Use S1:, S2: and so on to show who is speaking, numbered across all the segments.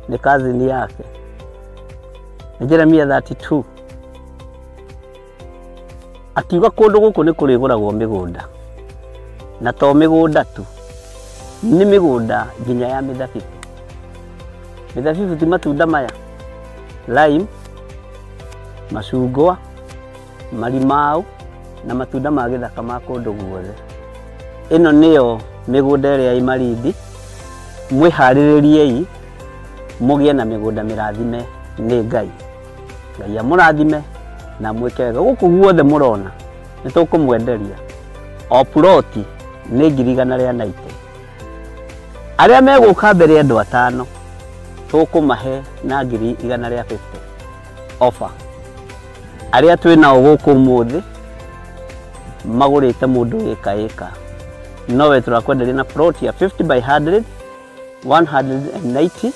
S1: Nĩ cousin yake. Nĩ Jeremia 32. Akiuga kũndũ gũkũ nĩ kũrĩgũragwo mĩgũnda. Na to mĩgũnda tu, nĩ mĩgũnda nginya ya mĩthabibũ. Mĩthabibũ ti matunda maya, lime, macungwa, marimau na matunda ma gĩthaka ma kũndũ guothe. Ĩno nĩyo mĩgũnda ĩrĩa ĩ Malindi. Mwĩharĩrĩriei mũgĩe na mĩgũnda mĩrathime nĩ Ngai. Ngai amũrathime na mwĩke wega. Gũkũ guothe mũrona nĩ tũkũmwenderia o ploti nĩ 190,000. Arĩa megũka mbere andũ 5 tũkũmahe na 150,000 offer. Arĩa twĩ nao gũkũ ũmũthĩ magũrĩte mũndũ ĩka ĩka, nowe tũrakwenderia na plot ya 50 by 100 190,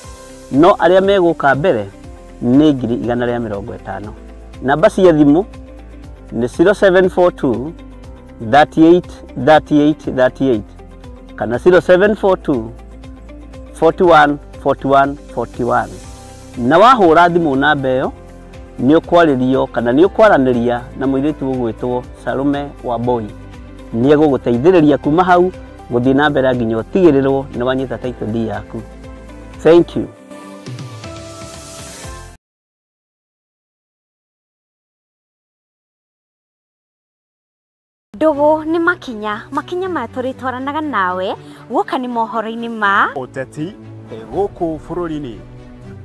S1: no arĩa megũka mbere nĩ 150,000. Namba cia thimũ nĩ 0742 38 38 38 kana 0742 41 41 41. Na wahũra thimũ namba ĩyo nĩ ũkwarĩrio kana nĩ ũkwaranĩria na mũirĩtu ũgwĩtwo Salome Wambui. Nĩ egũgũteithĩrĩria kuma hau gũthiĩ na mbere nginya ũtigĩrĩrwo nĩ wanyita title deed yaku. Thank you.
S2: Ndũgũ nĩ makinya, makinya maya tũrĩtwaranaga nawe guoka nĩ mohoro-inĩ ma
S3: ũteti gũkũ bũrũri-inĩ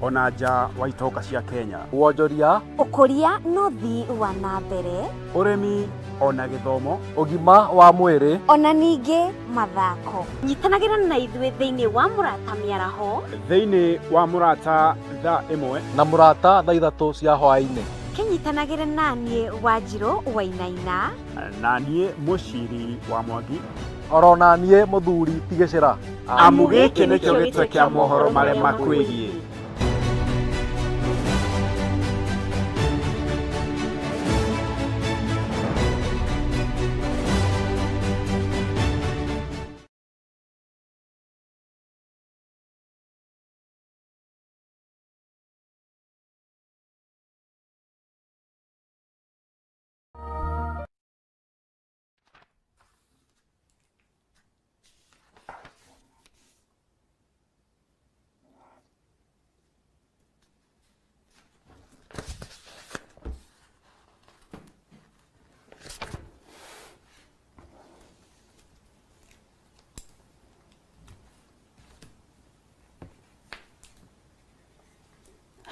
S3: ona nja wa itonga cia Kenya,
S4: wonjoria,
S2: ũkũria na ũthii wa na mbere,
S3: ũrĩmi ona gĩthomo,
S4: ũgima wa mwĩrĩ
S2: ona ningĩ mathako. Nyitanagĩra na ithuĩ thĩinĩ wa Mũrata Mĩaraho,
S3: thĩinĩ wa Mũrata thaa 1
S4: na Mũrata thaa 3 cia hwaĩ-inĩ.
S2: Kĩnyitanagĩre na niĩ Wanjirũ Wainaina,
S3: na niĩ Mũciri wa Mwangi,
S4: oro na niĩ Mũthuri Tigĩcĩra.
S3: Amu gĩkĩ nĩkĩo gĩtwe kĩa mohoro marĩa makwĩgiĩ.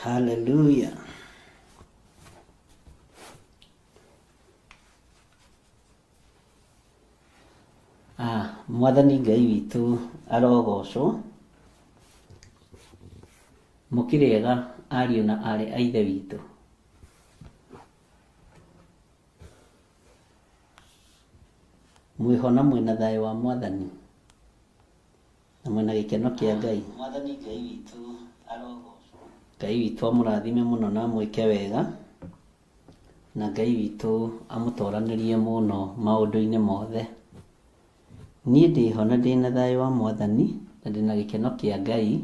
S1: Hallelujah. Mwathani Ngai witũ arogocwo. Mũkĩrĩega ariũ na aarĩ a Ithe witũ. Mwĩho na mwĩna thayũ wa Mwathani na mwĩna gĩkeno kĩa Ngai. Mwathani Ngai witũ arogocwo. Ngai witũ amũrathime mũno na amwĩke wega, na Ngai witũ amũtoranĩrie mũno maũndũ-inĩ mothe. Niĩ ndĩho na ndĩna thayũ wa Mwathani na ndĩna gĩkeno kĩa Ngai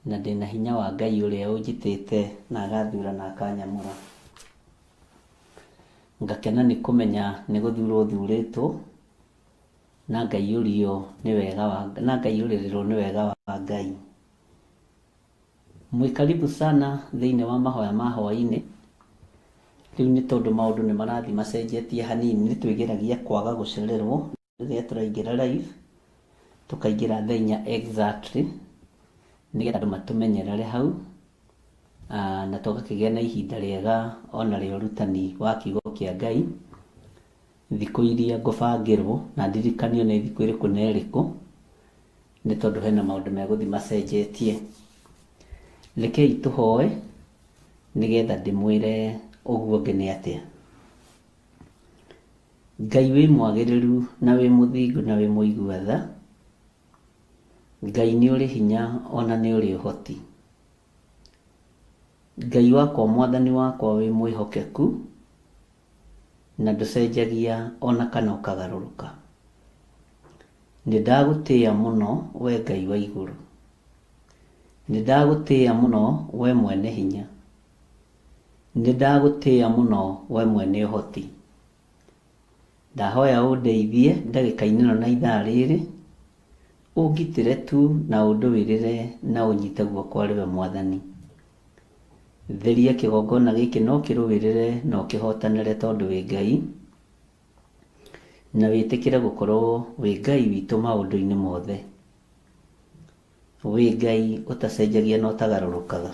S1: na ndĩna hinya wa Ngai ũrĩa ũnjĩtĩte na agathura na akanyamũra. Ngakena nĩ kũmenya nĩ gũthurwo thurĩtwo na ngaiyũrio nĩ wega wa, na ngaiyũrĩrĩrwo nĩ wega wa Ngai. Mwĩ karibu sana thĩinĩ wa mahoya ma hwaĩ-inĩ. Rĩu nĩ tondũ maũndũ nĩ marathiĩ macenjetie hanini, nĩ twĩgeragia kwaga gũcererwo rĩrĩa tũraingĩra live, tũkaingĩra thaa 4 exactly nĩgetha andũ matũmenyerere hau, na tũgakĩgĩa na ihinda rĩega ona rĩa ũrutani wa kiugo kĩa Ngai. Thikũ iria ngũbangĩrwo na ndirikanio nĩ thikũ ĩrĩkũ na ĩrĩkũ, nĩ tondũ hena maũndũ megũthiĩ macenjetie. Rekei tũhoe nĩgetha ndĩmwĩre ũguo ũngĩ nĩ atĩa. Ngai wĩ mwagĩrĩru na wĩ mũthingu na wĩ mũigua tha. Ngai nĩ ũrĩ hinya ona nĩ ũrĩ ũhoti. Ngai wakwa Mwathani wakwa wĩ mwĩhokeku na ndũcenjagia ona kana ũkagarũrũka. Nĩ ndagũtĩĩa mũno we Ngai wa igũrũ. Nĩ ndagũtĩĩa mũno we mwene hinya. Nĩ ndagũtĩĩa mũno we mwene ũhoti. Ndahoya ũndeithie ndagĩka-inĩ ĩno na ithaa rĩrĩ, ũngitĩre tu na ũndũĩrĩre na ũnyite guoko arĩ we Mwathani. Theria kĩgongona gĩkĩ na ũkĩrũĩrĩre na ũkĩhotanĩre tondũ wĩ Ngai, na wĩtĩkĩre gũkorwo wĩ Ngai witũ maũndũ-inĩ mothe. Wĩ Ngai ũtacenjagia na ũtagarũrũkaga.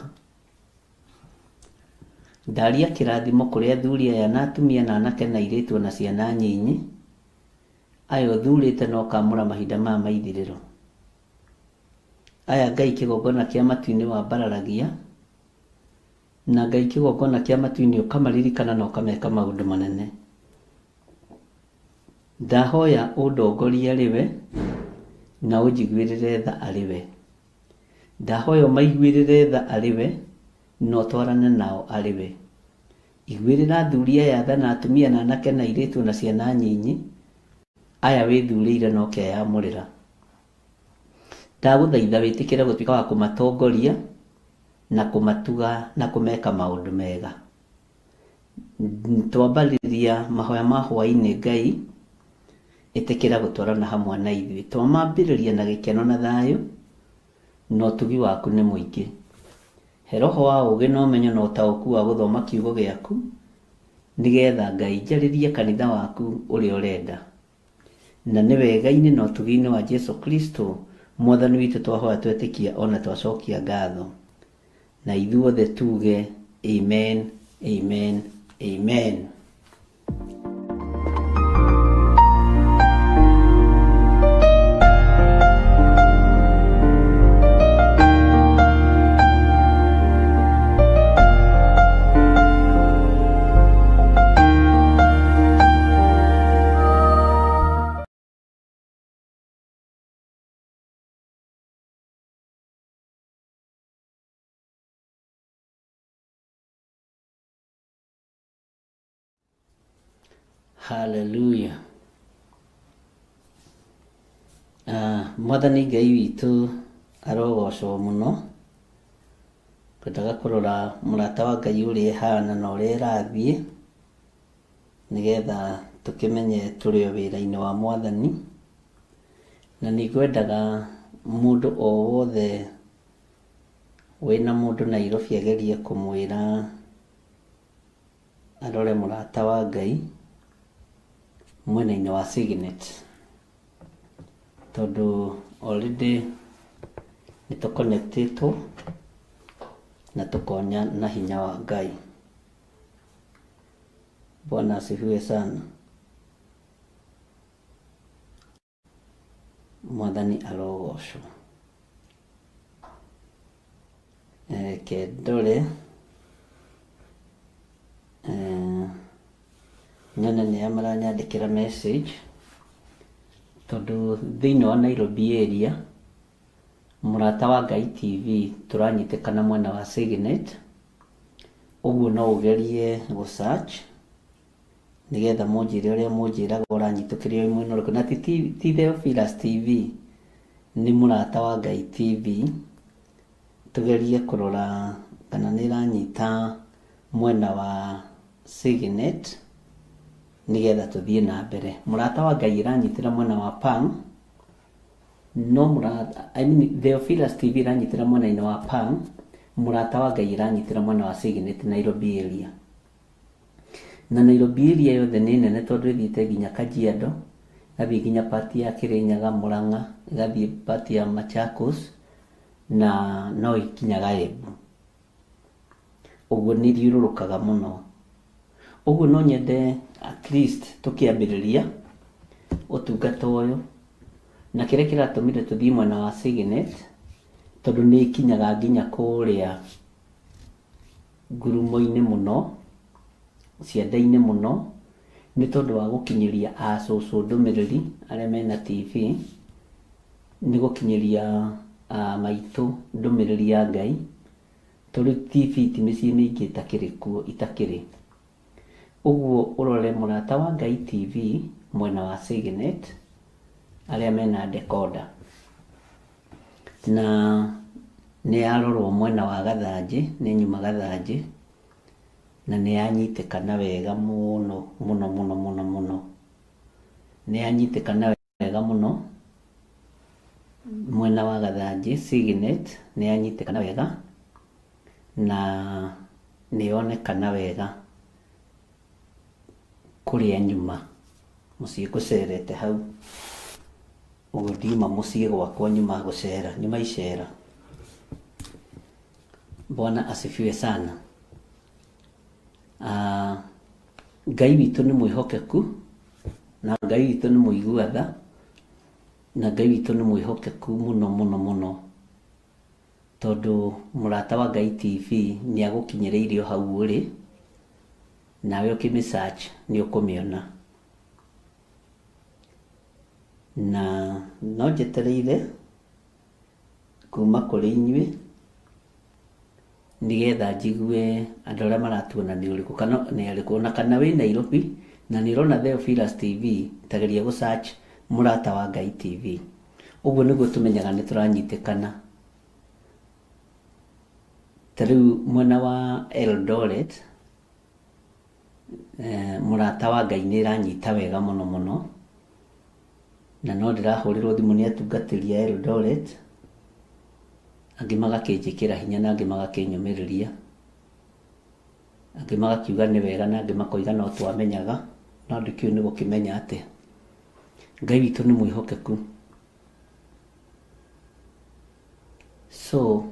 S1: Ndaria kĩrathimo kũrĩ athuri aya na atumia na anake na airĩtu na ciana nyinyi, aya ũthurĩte na ũkamũra mahinda maya ma ithirĩro. Aya Ngai kĩgongona kĩa matu-inĩ wambararagia, na Ngai kĩgongona kĩa matu-inĩ ũkamaririkana na ũkameka maũndũ manene. Ndahoya ũndongorie arĩ we, na ũnjiguĩrĩre tha arĩ we. Ndahoya ũmaiguĩrĩre tha arĩ we, na ũtwarane nao arĩ we. Iguĩrĩra athuri aya tha na atumia na anake na airĩtu na ciana nyinyi, aya wĩthurĩire na ũkeyamũrĩra. Ndagũthaitha wĩtĩkĩre gũtuĩka wa kũmatongoria na kũmatuga na kũmeka maũndũ mega. Twambarĩria mahoya ma hwaĩ-inĩ Ngai, ĩtĩkĩra gũtwarana hamwe na ithuĩ. Twamambĩrĩria na gĩkeno na thayũ, na ũtugi waku nĩ mũingĩ. He roho wa ũũgĩ na ũmenyo na ũtaũku wa gũthoma kiugo gĩaku, nĩgetha Ngai njarĩrie kanitha waku ũrĩa ũrenda. Na nĩ wega-inĩ na ũtugi-inĩ wa Jesu Kristo Mwathani witũ twahoya twetĩkia ona twacokia ngatho. Na ithuothe tuge amen, amen, amen. Hallelujah. Mwathani Ngai witũ arogocwo mũno. Ngwendaga kũrora mũrata wa Ngai ũrĩa ĩhana na ũrĩa ĩrathiĩ, nĩgetha tũkĩmenye tũrĩ o wĩra-inĩ wa Mwathani. Na nĩ ngwendaga mũndũ o wothe wĩna mũndũ Nairobi agerie kũmwĩra arore mũrata wa Ngai mwena-inĩ wa Signet, tondũ already nĩ tũconnectĩtwo na tũkonya na hinya wa Ngai. Bwana asifiwe sana. Mwathani arogocwo. Reke ndore nyone nĩa maranyandĩkĩra message, tondũ thĩinĩ wa Nairobi area Mũrata wa Ngai TV tũranyitĩkana mwena wa Signet, ũguo no ũgerie gũ search nĩgetha mũnjĩre ũrĩa mũnjĩraga ũranyitũkĩria wĩ mwena ũrĩkũ. Na ti Theophilus TV, nĩ Mũrata wa Ngai TV. Tũgerie kũrora kana nĩ ĩranyita mwena wa Signet nĩgetha tũthiĩ na mbere. Mũrata wa Ngai ĩranyitĩra mwena wa Pang, no mũrata, I mean, Theophilus TV ĩranyitĩra mwena-inĩ wa Pang, Mũrata wa Ngai ĩranyitĩra mwena wa Signet, Nairobi area. Na Nairobi area yothe nĩ nene tondũ ĩthiĩte nginya Kajiado, ĩgathiĩ nginya part ya Kirinyaga, Murang'a, ĩgathiĩ part ya Machakos, na no ĩkinyaga Embu. Ũguo nĩ ĩthiũrũrũkaga mũno. Ũguo no nyende at least tũkĩambĩrĩria ũtungata ũyũ, na kĩrĩa kĩratũmire tũthiĩ mwena wa Signet, tondũ nĩ ĩkinyaga nginya kũrĩa ngurumo-inĩ mũno, cianda-inĩ mũno, nĩ tondũ wa gũkinyĩria acũcũ ndũmĩrĩri arĩa mena TV, nĩ gũkinyĩria maitũ ndũmĩrĩri ya Ngai, tondũ TV ti mĩciĩ mĩingĩ ĩtakĩrĩ kuo, itakĩrĩ. Ũguo ũrore Mũrata wa Ngai TV mwena wa Signet arĩa mena decoder. Na Nĩ yarorwo mwena wa Gathanjĩ, nĩ nyuma Gathanjĩ, na nĩ yanyitĩkana wega mũno mũno mũno mũno mũno. Nĩ yanyitĩkana wega mũno mwena wa Gathanjĩ, Signet nĩ yanyitĩkana wega na nĩ yonekana wega kũrĩa nyuma. Mũciĩ ngũcerete hau, ũguo ndiuma mũciĩ gwakwa nyuma gũcera, nyuma icera. Bwana asifiwe sana. Ngai witũ nĩ mwĩhokeku, na Ngai witũ nĩ mũigua tha, na Ngai witũ nĩ mwĩhokeku mũno mũno mũno, tondũ Mũrata wa Ngai TV nĩ agũkinyĩrĩirie o hau ũrĩ, nawe ũkĩmĩ search nĩ ũkũmĩona. Na no njetereire kuma kũrĩ inyuĩ nĩgetha njigue andũ arĩa maratuona nĩ ũrĩkũ kana nĩ arĩkũ, ona kana wĩ Nairobi na nĩ ũrona Theophilus TV, ta geria gũ search Mũrata wa Ngai TV. Ũguo nĩguo tũmenyaga nĩ tũranyitĩkana. Ta rĩu mwena wa Eldoret, Mũrata wa Ngai nĩ ĩranyita wega mũno mũno, na no ndĩrahũrĩrwo thimũ nĩ atungatĩri a Eldoret, angĩ magakĩnjĩkĩra hinya na angĩ magakĩnyũmĩrĩria, angĩ magakiuga nĩ wega na angĩ makoiga no twamenyaga, no ndikĩũĩ nĩ gũkĩmenya atĩa. Ngai witũ nĩ mwĩhokeku. So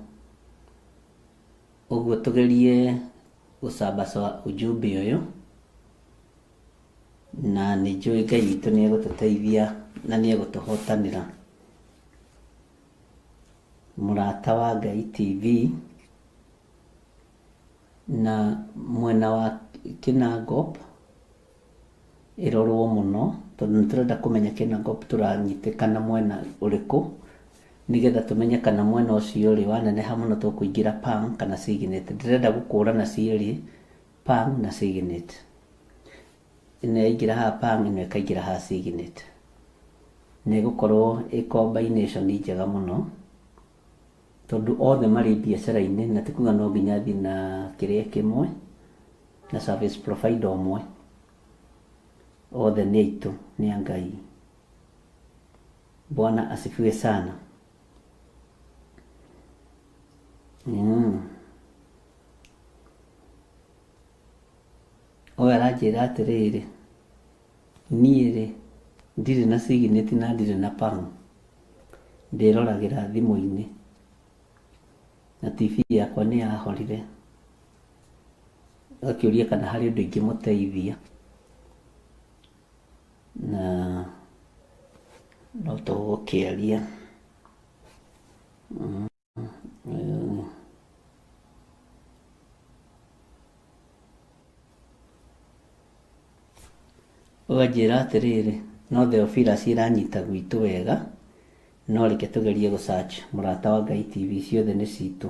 S1: ũguo tũgerie gũsambaca ujumbe ũyũ, na nĩ njũĩ Ngai witũ nĩ egũtũteithia na nĩ egũtũhotanĩra. Mũrata wa Ngai TV na mwena wa Kinangop ĩrorwo mũno, tondũ nĩ tũrenda kũmenya Kinangop tũranyitĩkana mwena ũrĩkũ, nĩgetha tũmenye kana mwena ũcio rĩ waneneha mũno tũkũingĩra Pang kana Signet. Ndĩrenda gũkũrana cierĩ, Pang na Signet. Ĩno yaingĩra haha Pang, ĩno ĩkaingĩra haha Signet. Na ĩgũkorwo ĩ combination njega mũno, tondũ othe marĩ biacara-inĩ, na ti kuga no nginya thiĩ na kĩrĩa kĩmwe na service provider ũmwe. Othe nĩ aitũ, nĩ a Ngai. Bwana asifiwe sana. Ũyũ aranjĩra atĩrĩrĩ, niĩ rĩ ndirĩ na Signet na ndirĩ na Pang, ndĩroragĩra thimũ-inĩ na TV yakwa nĩ yahorire. Agakĩũria kana harĩ ũndũ ingĩmũteithia, na no tũgũkĩaria. Ũganjĩra atĩrĩrĩ, no Theophilus iranyita gwitũ wega, no reke tũgerie gũ search Mũrata wa Ngai TV, ciothe nĩ citũ.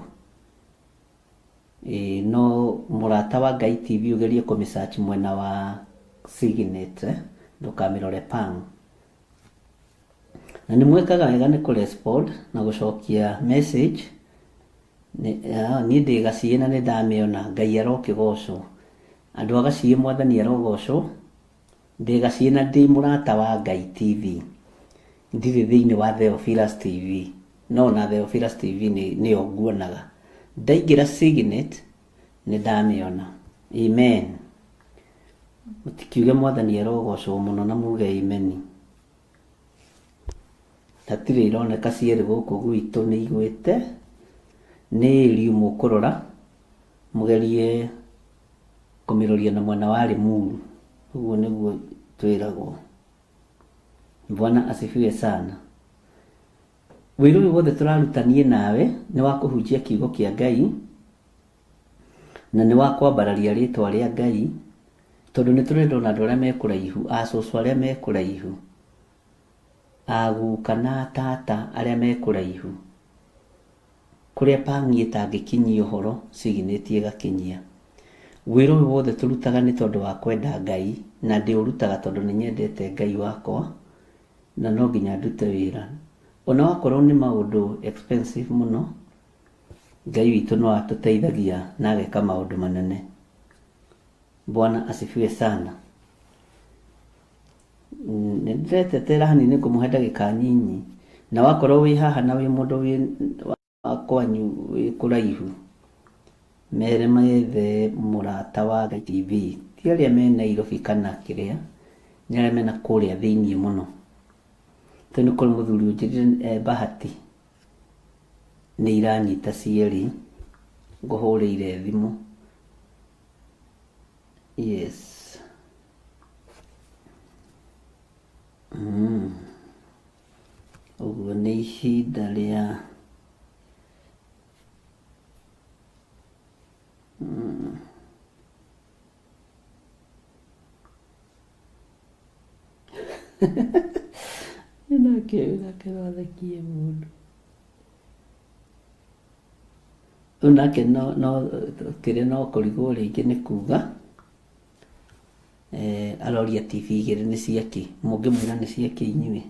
S1: Ĩĩ, no Mũrata wa Ngai TV ũgerie kũmĩ search mwena wa Signet, ndũkamĩrore Pang. Na nĩ mwĩkaga wega nĩ kũ respond na gũcokia message. Niĩ ndĩ Gaciĩ na nĩ ndamĩona, Ngai arokĩgocwo. Andũ a Gaciĩ Mwathani arogocwo. Ndĩ Gaciĩ na ndĩ Mũrata wa Ngai TV. Ndirĩ thĩinĩ wa Theophilus TV, no na Theophilus TV nĩyo nguonaga. Ndaingĩra Signet nĩ ndamĩona. Amen. Mũtikiuge Mwathani arogocwo mũno na muge amen. Hatirĩ ironeka cierĩ gũkũ gwitũ nĩ igwĩte, nĩ ĩriũ mũkũrora, mũgerie kũmĩroria na mwena wa Limuru. Ũguo nĩguo twĩragwo. Bwana asifiwe sana. Wĩra ũyũ wothe tũraruta niĩ nawe nĩ wa kũhunjia kiugo kĩa Ngai, na nĩ wa kwambararia rĩtwa rĩa Ngai, tondũ nĩ tũrenda ona andũ arĩa me kũraihu, acũcũ arĩa me kũraihu, aguka na tata arĩa me kũraihu, kũrĩa Pang'i ĩtangĩkinyia ũhoro, Signet ĩgakinyia. Wĩra ũyũ wothe tũrutaga nĩ tondũ wa kwenda Ngai, na ndĩũrutaga tondũ nĩ nyendete Ngai wakwa, na no nginya ndute wĩra. Ona wakorwo nĩ maũndũ expensive mũno, Ngai witũ no atũteithagia na ageka maũndũ manene. Bwana asifiwe sana. Nĩ ndĩretetera hanini ngũmũhe ndagĩka nyinyi, na wakorwo wĩ haha na wĩ mũndũ wĩ wa kwanyu wĩ kũraihu, mere methe Mũrata wa Ngai TV. Ti arĩa me Nairobi kana kĩrĩa, nĩ arĩa mena kũrĩa thĩiniĩ mũno. Tondũ nĩ kũrĩ mũthuri ũnjĩrire Bahati nĩ iranyita cierĩ, ngũhũrĩire thimũ. Yes. Ũguo nĩ ihinda rĩa nake nake no mũndũ. Rĩu nake no no kĩrĩa no kũrigwo rĩngĩ nĩ kuga aroria TV igĩrĩ nĩ ciakĩ, mũngĩmwĩra nĩ ciakĩ inyuĩ?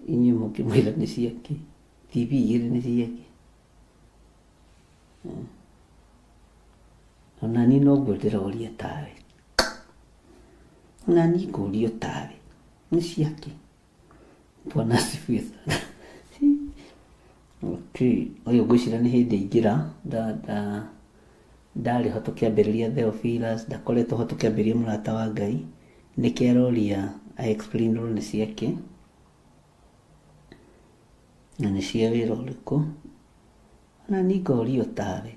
S1: Inyuĩ mũngĩmwĩra nĩ ciakĩ? TV igĩrĩ nĩ ciakĩ? Ona niĩ noguo ndĩroria tawe, ona niĩ ngũrio tawe nĩ ciakĩ? Bwana asifiwe sana. Okay, ũyũ ngwĩciria nĩ hĩndĩ aingĩra, ndarĩ ho tũkĩambĩrĩria Theophilus, ndakoretwo ho tũkĩambĩrĩria Mũrata wa Ngai, nĩkĩo aroria a explain nĩ ciakĩ na nĩ cia wĩra ũrĩkũ. Ona niĩ ngorio tawe,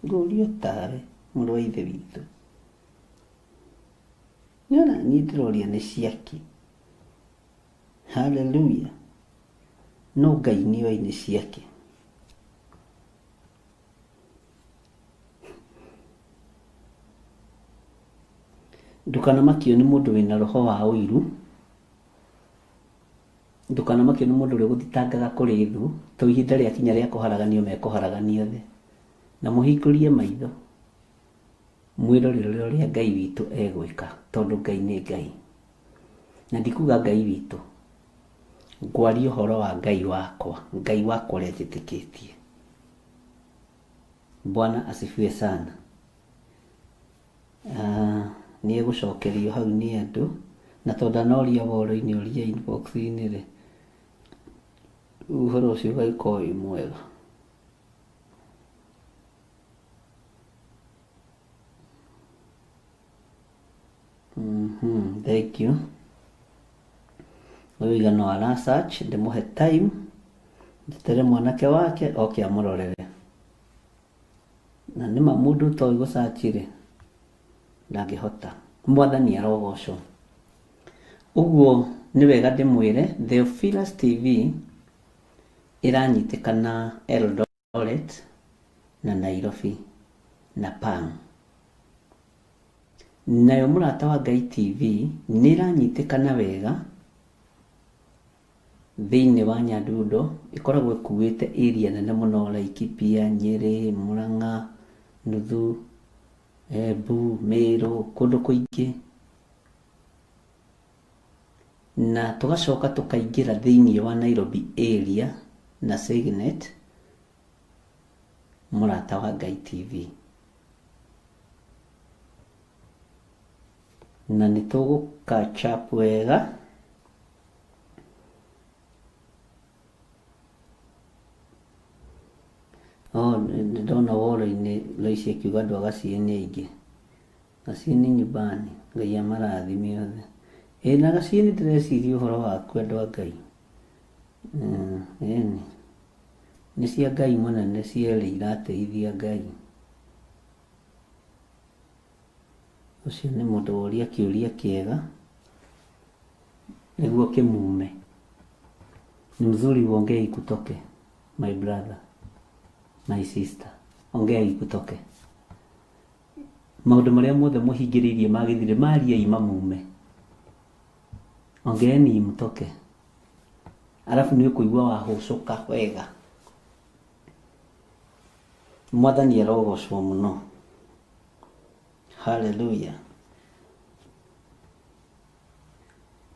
S1: ngũrio tawe mũrũ wa ithe witũ. Nĩona niĩ ndĩroria nĩ ciakĩ. Hallelujah. No Ngai nĩoĩ nĩ ciake. Ndũkanamakio nĩ mũndũ wĩna roho wa ũiru, ndũkanamakio nĩ mũndũ ũrĩa ũgũthitangaga kũrĩ thũ, to ihinda rĩakinya rĩa kũharaganio mekũharaganio othe. Na mũhingũrie maitho, mwĩrorere ũrĩa Ngai witũ egwĩka, tondũ Ngai nĩ Ngai. Na ndikuga Ngai witũ, ngwaria ũhoro wa Ngai wakwa, Ngai wakwa ũrĩa njĩtĩkĩtie. Bwana asifiwe sana. Nĩ egũcokerio hau nĩ andũ, na tondũ ndanoria woro-inĩ ũria inbox-inĩ rĩ, ũhoro ũcio ũgagĩkorwo wĩ mwega. Thank you. Ũyũ iga no ara search, ndĩmũhe time, njetere mwanake wake oke amũrorere. Na nĩma mũndũ ũtoĩ gũ search rĩ, ndangĩhota. Mwathani arogocwo. Ũguo nĩ wega ndĩmwĩre Theophilus TV ĩranyitĩkana Eldoret na Nairobi na Pang. Nayo Mũrata wa Ngai TV nĩ ĩranyitĩkana wega thĩinĩ wa Nyandundo, ĩkoragwo ĩkuĩte area nene mũno Laikipia, Nyĩrĩ, Murang'a, nuthu, Embu, Meru, kũndũ kũingĩ. Na tũgacoka tũkaingĩra thĩinĩ wa Nairobi area na Signet, Mũrata wa Ngai TV. Na nĩ tũgũ catch up wega. Oh, ndona woro-inĩ Loici akiuga andũ a Gaciĩ nĩ aingĩ. Gaciĩ nĩ nyumbani, Ngai amarathime othe. Ĩ na Gaciĩ nĩ ndĩreciria ũhoro waku andũ a Ngai. Ĩni. Nĩ cia Ngai mũnene cierĩ irateithia Ngai. Ũcio nĩ mũndũ woria kĩũria kĩega nĩguo kĩmume. Ni mzuri uongee ikutoke, my brother, my sister. Ongea ikutoke. Maũndũ marĩa mothe mũhingĩrĩirie magĩthire mariai mamume. Ongeeni mtoke. Arabu nĩ ũkũigua wahũcũka wega. Mwathani arogocwo mũno. Hallelujah.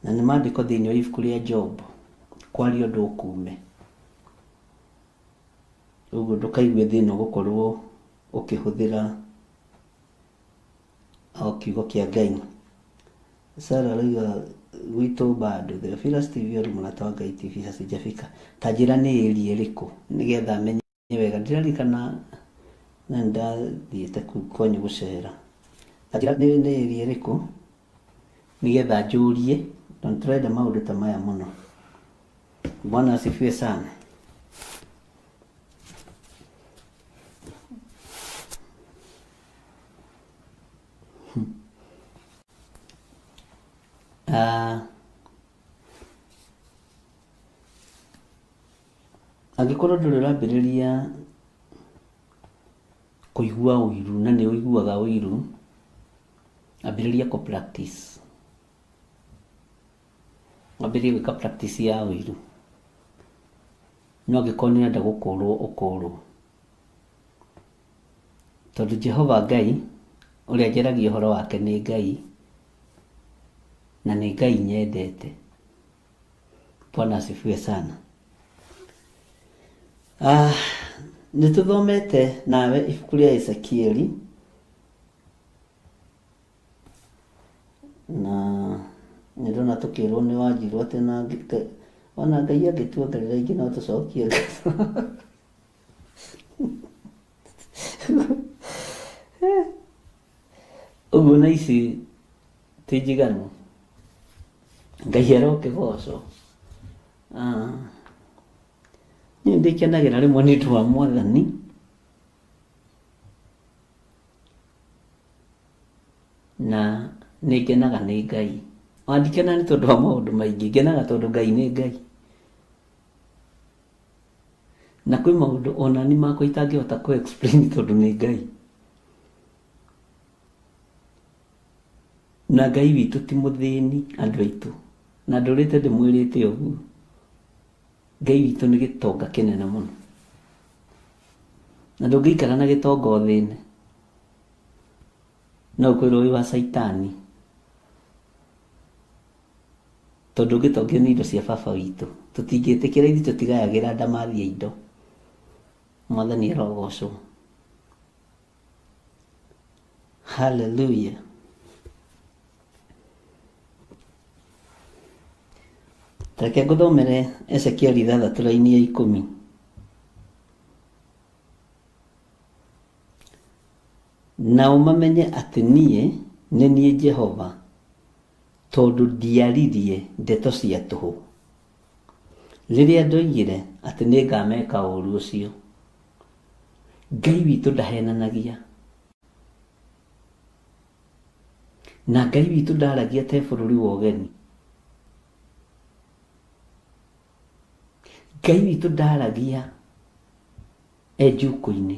S1: Na nĩ maandĩko thĩinĩ wa ibuku rĩa Job Kwaria ũndũ ũkume. Ũguo ndũkaigue thĩna ũgũkorwo ũkĩhũthĩra o kiugo kĩa Ngai. Sarah arauga gwitũ bado Theophilus TV or Mũrata wa Ngai TV hasijafika. Ta njĩra nĩ area ĩrĩkũ nĩgetha menye wega. Ndiririkana na nĩndathiĩte kũu kwanyu gũcera. Ta njĩra nĩ area ĩrĩkũ nĩgetha njũrie, tondũ tũrenda maũndũ ta maya mũno. Bwana asifiwe sana. Angĩkorwo ndũrĩ ũrambĩrĩria kũigua ũiru na nĩ ũiguaga ũiru, ambĩrĩria kũ practice. Wambĩrĩrie gwĩka practice ya ũiru. No angĩkorwo nĩ ũrenda gũkũrwo ũkũrwo. Tondũ Jehova Ngai ũrĩa njaragia ũhoro wake nĩ Ngai na nĩ Ngai nyendete. Bwana asifiwe sana. Nĩ tũthomete nawe ibuku rĩa Ezekieli na nĩ ndona tũkĩrwo nĩ wanjirwo atĩ ona Ngai angĩtuongerera ingĩ no tũcokie ngatho. Ũguo na ici ti njiganu. Ngai arokĩgocwo. Niĩ ndĩkenagĩra rĩmwe nĩ ũndũ wa Mwathani na nĩ ngenaga nĩ Ngai. Ona ndikenaga nĩ tondũ wa maũndũ maingĩ, ngenaga tondũ Ngai nĩ Ngai. Na kwĩ maũndũ ona niĩ makwa itangĩhota kũ explain tondũ nĩ Ngai. Na Ngai witũ ti mũthĩni andũ aitũ. Na ndũrĩte ndĩmwĩrĩte ũguo. Ngai witũ nĩ gĩtonga kĩnene mũno. Na ndũngĩikara na gĩtonga ũthĩne. No ũkwĩrwo wĩ wa caitani. Tondũ ũngĩtongio nĩ indo cia baba witũ. Tũtingĩtĩkĩra ithuĩ tũtigayagĩra ndamathia indo. Mwathani arogocwo. Hallelujah. Reke ngũthomere Ezekieli 6 raini ya 10. Nao mamenye atĩ niĩ nĩ niĩ Jehova, tondũ ndiaririe ndeto cia tũhũ rĩrĩa ndoigire atĩ nĩngameka ũũru ũcio. Ngai witũ ndahenanagia. Na Ngai witũ ndaragia te bũrũri wa ũgeni. Ngai witũ ndaragia e njukũ-inĩ.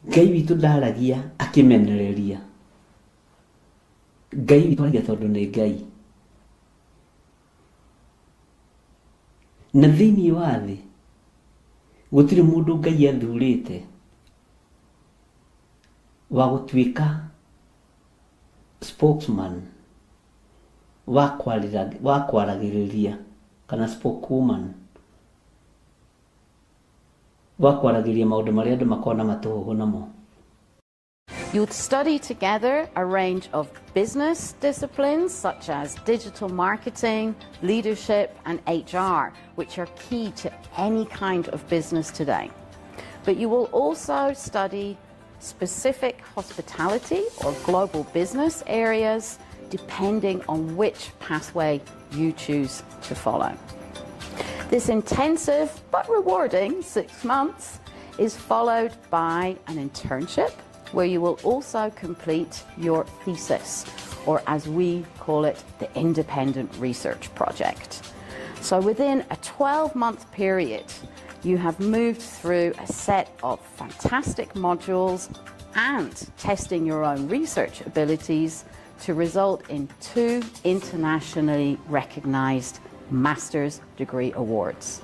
S1: Ngai witũ ndaragia akĩmenereria. Ngai witũ aragia tondũ nĩ Ngai. Na thĩinĩ wa thĩ gũtirĩ mũndũ Ngai athurĩte wa gũtuĩka spokesman wa kwaragĩrĩria kana spokeswoman wa kwaragĩria maũndũ marĩa andũ makoragwo na matũhũhũ namo.
S5: You'll study together a range of business disciplines such as digital marketing, leadership, and HR, which are key to any kind of business today. But you will also study specific hospitality or global business areas, depending on which pathway you choose to follow. This intensive but rewarding 6 months is followed by an internship where you will also complete your thesis, or as we call it, the independent research project. So within a 12-month period, you have moved through a set of fantastic modules and testing your own research abilities to result in 2 internationally recognized master's degree awards.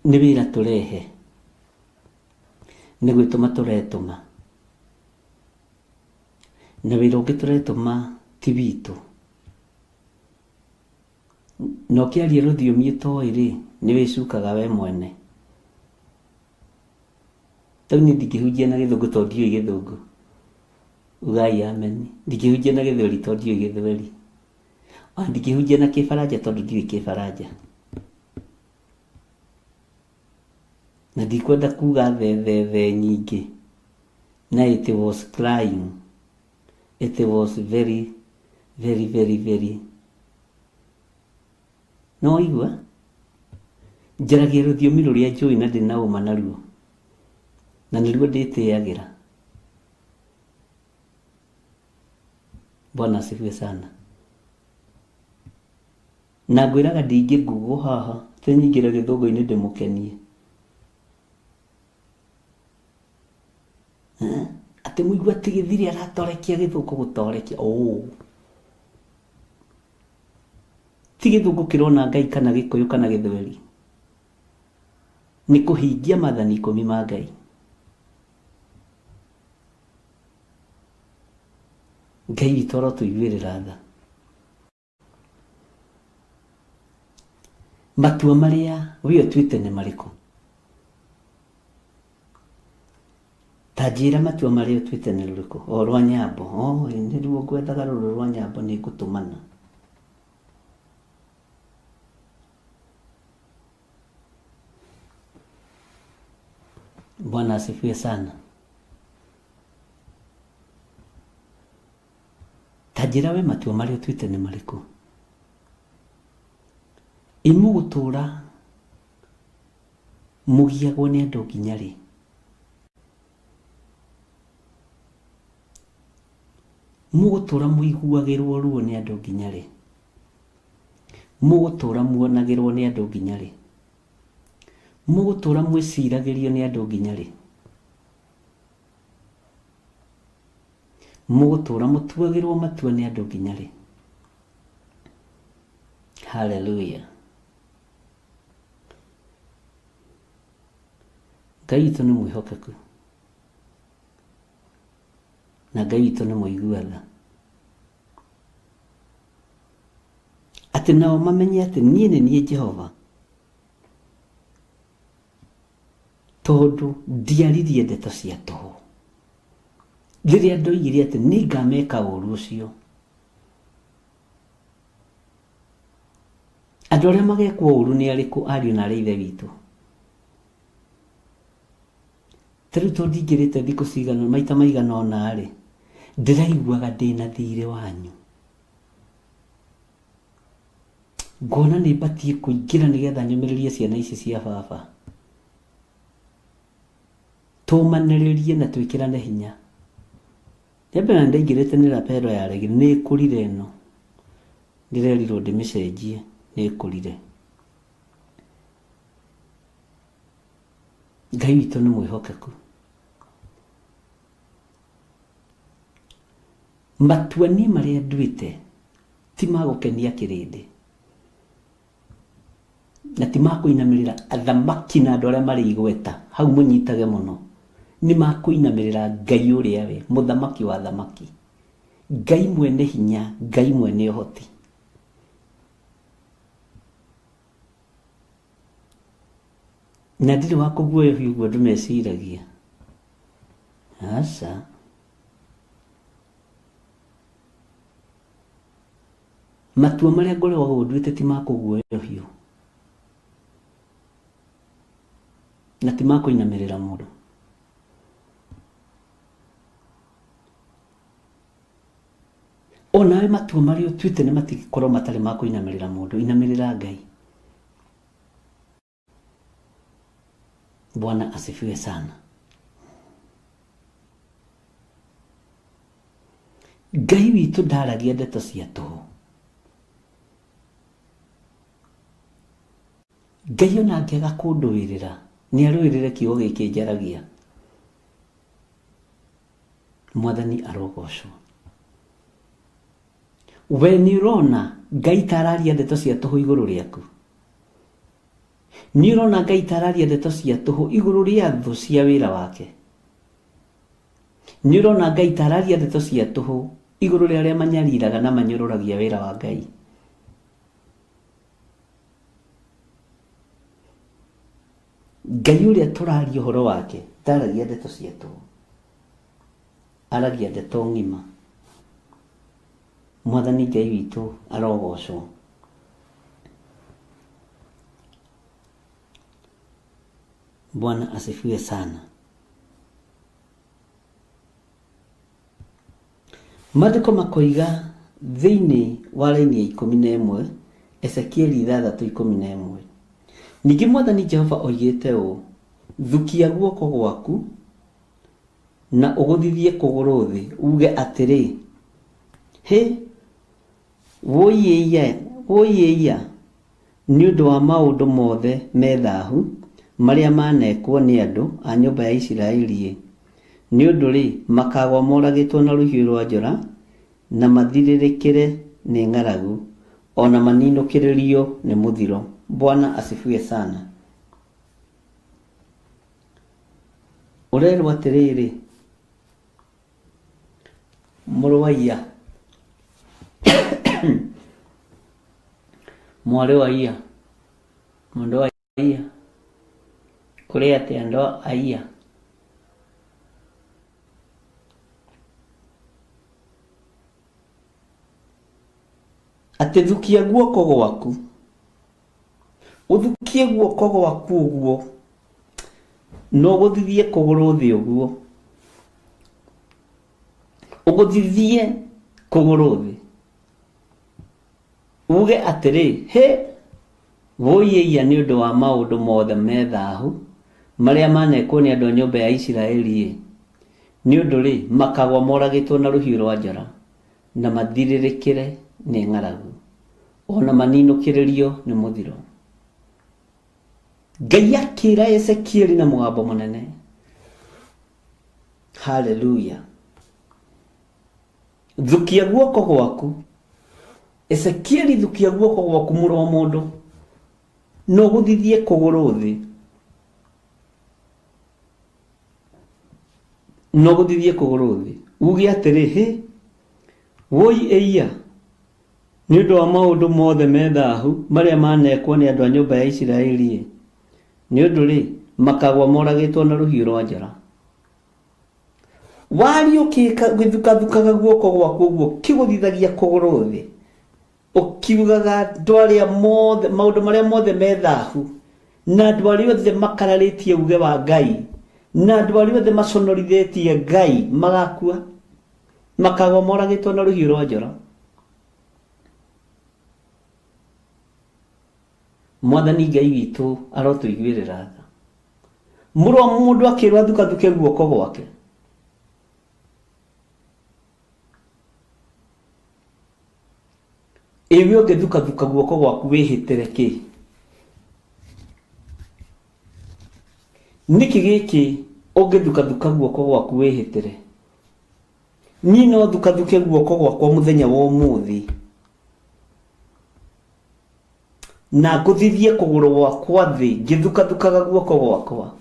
S1: Nĩ wĩra tũrehe, nĩ gwĩtũma tũretũma, na wĩra ũngĩ tũretũma ti witũ. Na ũkĩaria rũthiomi ũtoĩ rĩ, nĩ wĩcukaga we mwene. Tau niĩ ndingĩhunjia na gĩthũngũ tondũ ndiũĩ gĩthũngũ. Ugai amen. Ndingĩhunjia na gĩthweri tondũ ndiũĩ gĩthweri. Ona ndingĩhunjia na kĩbaranja tondũ ndiũĩ kĩbaranja. Na ndikwenda kuga the nyingĩ. Na it was crying. It was very, very, very, very. No waigua? Njaragia rũthiomi rũrĩa njũĩ na ndĩna ũma naruo. Na nĩruo ndĩtĩagĩra. Bwana asifiwe sana. Na ngwĩraga ndingĩ Google haha, tĩ nyingĩre gĩthũngũ-inĩ ndĩmũkenie. Atĩ mũigua atĩ gĩthiri aratorekia gĩthũngũ gũtorekia. Oh. Ti gĩthũngũ kĩrona Ngai kana gĩkũyũ kana gĩthweri. Nĩ kũhingia maathani 10 ma Ngai. Ngai witũ arotũiguĩrĩra tha. Matua marĩa we ũtuĩte nĩ marĩkũ? Ta njĩra matua marĩa ũtuĩte nĩ rũrĩkũ? O rwa nyambo. O nĩruo ngwethaga rũrũ rwa nyambo nĩ ngũtũmana. Bwana asifiwe sana. Ta njĩra we matua marĩa ũtuĩte nĩ marĩkũ? Ĩmũgũtũra mũgiagwo nĩ andũ nginya rĩ? Mũgũtũra mũiguagĩrwo ruo nĩ andũ nginya rĩ? Mũgũtũra muonagĩrwo nĩ andũ nginya rĩ? Mũgũtũra mwĩciragĩrio nĩ andũ nginya rĩ? Mũgũtũra mũtuagĩrwo matua nĩ andũ nginya rĩ? Hallelujah. Ngai witũ nĩ mwĩhokeku. Na Ngai witũ nĩ mũigua tha. Atĩ nao mamenye atĩ niĩ nĩ niĩ Jehova. Tondũ ndiaririe ndeto cia tũhũ. Rĩrĩa ndoigire atĩ nĩngameka ũũru ũcio. Andũ arĩa magekwo ũũru nĩ arĩkũ ariũ na arĩ ithe witũ? Ta rĩu tondũ ndingĩrĩte thikũ cigana maita maigana ũna rĩ, ndĩraiguaga ndĩna thiirĩ wanyu. Ngona nĩ batiĩ kũingĩra nĩgetha nyũmĩrĩrie ciana ici cia baba. Tũmanĩrĩrie na twĩkĩrane hinya. Rĩa mbere ndaingĩrĩte nĩ lapel yaregire, nĩ ĩkũrire ĩno. Ndĩrerirwo ndĩmĩcenjie, nĩ ĩkũrire. Ngai witũ nĩ mwĩhokeku. Matua niĩ marĩa nduĩte ti ma gũkenia kĩrĩndĩ. Na ti ma kũinamĩrĩra athamaki na andũ arĩa marĩ igweta. Hau mũnyitage mũno. Nĩ ma kũinamĩrĩra Ngai ũrĩa we, mũthamaki wa athamaki. Ngai mwene hinya, Ngai mwene ũhoti. Na ndirĩ wa kũguoyohia ũguo andũ meciragia. Aca. Matua marĩa ngoragwo nduĩte ti ma kũguoyohio. Na ti ma kũinamĩrĩra mũndũ. Onawe matua marĩa ũtuĩte nĩ matikorwo matarĩ ma kũinamĩrĩra mũndũ, inamĩrĩra Ngai. Bwana asifiwe sana. Ngai witũ ndaragia ndeto cia tũhũ. Ngai ona angĩaga kũndũĩrĩra, nĩ arũĩrĩre kiugo gĩkĩ njaragia. Mwathani arogocwo. We nĩ ũrona Ngai ta araria ndeto cia tũhũ igũrũ rĩaku. Nĩ ũrona Ngai tararia ndeto cia tũhũ igũrũ rĩa thũ cia wĩra wake. Nĩ ũrona Ngai tararia ndeto cia tũhũ igũrũ rĩa arĩa manyariraga na manyũrũragia wĩra wa Ngai. Ngai ũrĩa tũraria ũhoro wake ndaragia ndeto cia tũhũ, aragia ndeto ng'ima. Mwathani Ngai witũ arogocwo. Bwana asifiwe sana. Maandĩko makoiga thĩinĩ wa raini ya 11 Ezekieli 6:11. Ningĩ Mwathani Jehova oigĩte ũũ, thukia guoko gwaku na ũgũthithie kũgũrũ thĩ, uge atĩrĩ, hĩ, wũiĩia nĩ ũndũ wa maũndũ mothe me thahu marĩa manekwo nĩ andũ a nyũmba ya Isiraeli. Nĩ ũndũ rĩ, makagwa moragĩtwo na rũhiũ rwa njora na mathirĩrĩkĩre nĩ ng'aragu, ona maninũkĩrĩrio nĩ mũthiro. Bwana asifiwe sana. Ũrerwo atĩrĩrĩ, mũrũ wa iya, mwarĩ wa iya, mũndũ wa iya, kũrĩ atĩ andũ a iya. Atĩ thukia guoko gwaku, ũthukie guoko gwaku ũguo, na ũgũthithie kũgũrũ thĩ ũguo, ũgũthithie kũgũrũ thĩ, uge atĩrĩ, hĩ, wũiĩia nĩ ũndũ wa maũndũ mothe me thahu marĩa manekwo nĩ andũ a nyũmba ya Isiraeli. Nĩ ũndũ rĩ, makagwa moragĩtwo na rũhiũ rwa njora na mathirĩrĩkĩre nĩ ng'aragu, ona maninũkĩrĩrio nĩ mũthiro. Ngai akĩra Ezekieli na mũgambo mũnene. Haleluya. Thukia guoko gwaku Ezekieli, thukia guoko gwaku mũrũ wa mũndũ, na ũgũthithie kũgũrũ thĩ, na ũgũthithie kũgũrũ thĩ, uge atĩrĩ, hĩ, wũi ĩia nĩ ũndũ wa maũndũ mothe me thahu marĩa manekwo nĩ andũ a nyũmba ya Isiraeli. Nĩ ũndũ rĩ, makagwa moragĩtwo na rũhiũ rwa njora. Waria ũgĩthukathukaga guoko gwaku ũguo, kĩgũthithagia kũgũrũ thĩ, ũkiugaga andũ arĩa mothe, maũndũ marĩa mothe me thahu, na andũ arĩa othe makararĩtie uge wa Ngai, na andũ arĩa othe maconorithĩtie Ngai magakua, makagwa moragĩtwo na rũhiũ rwa njora. Mwathani Ngai witũ arotũiguĩrĩra tha. Mũrũ wa mũndũ akĩrwo athukathuke guoko gwake. Ĩwe ũngĩthukathuka guoko gwaku wĩhĩtĩre kĩ? Nĩkĩ gĩkĩ ũngĩthukathuka guoko gwaku wĩhĩtĩre? Niĩ no thukathuke guoko gwakwa mũthenya wa ũmũthĩ na ngũthithie kũgũrũ gwakwa thĩ ngĩthukathukaga guoko gwakwa,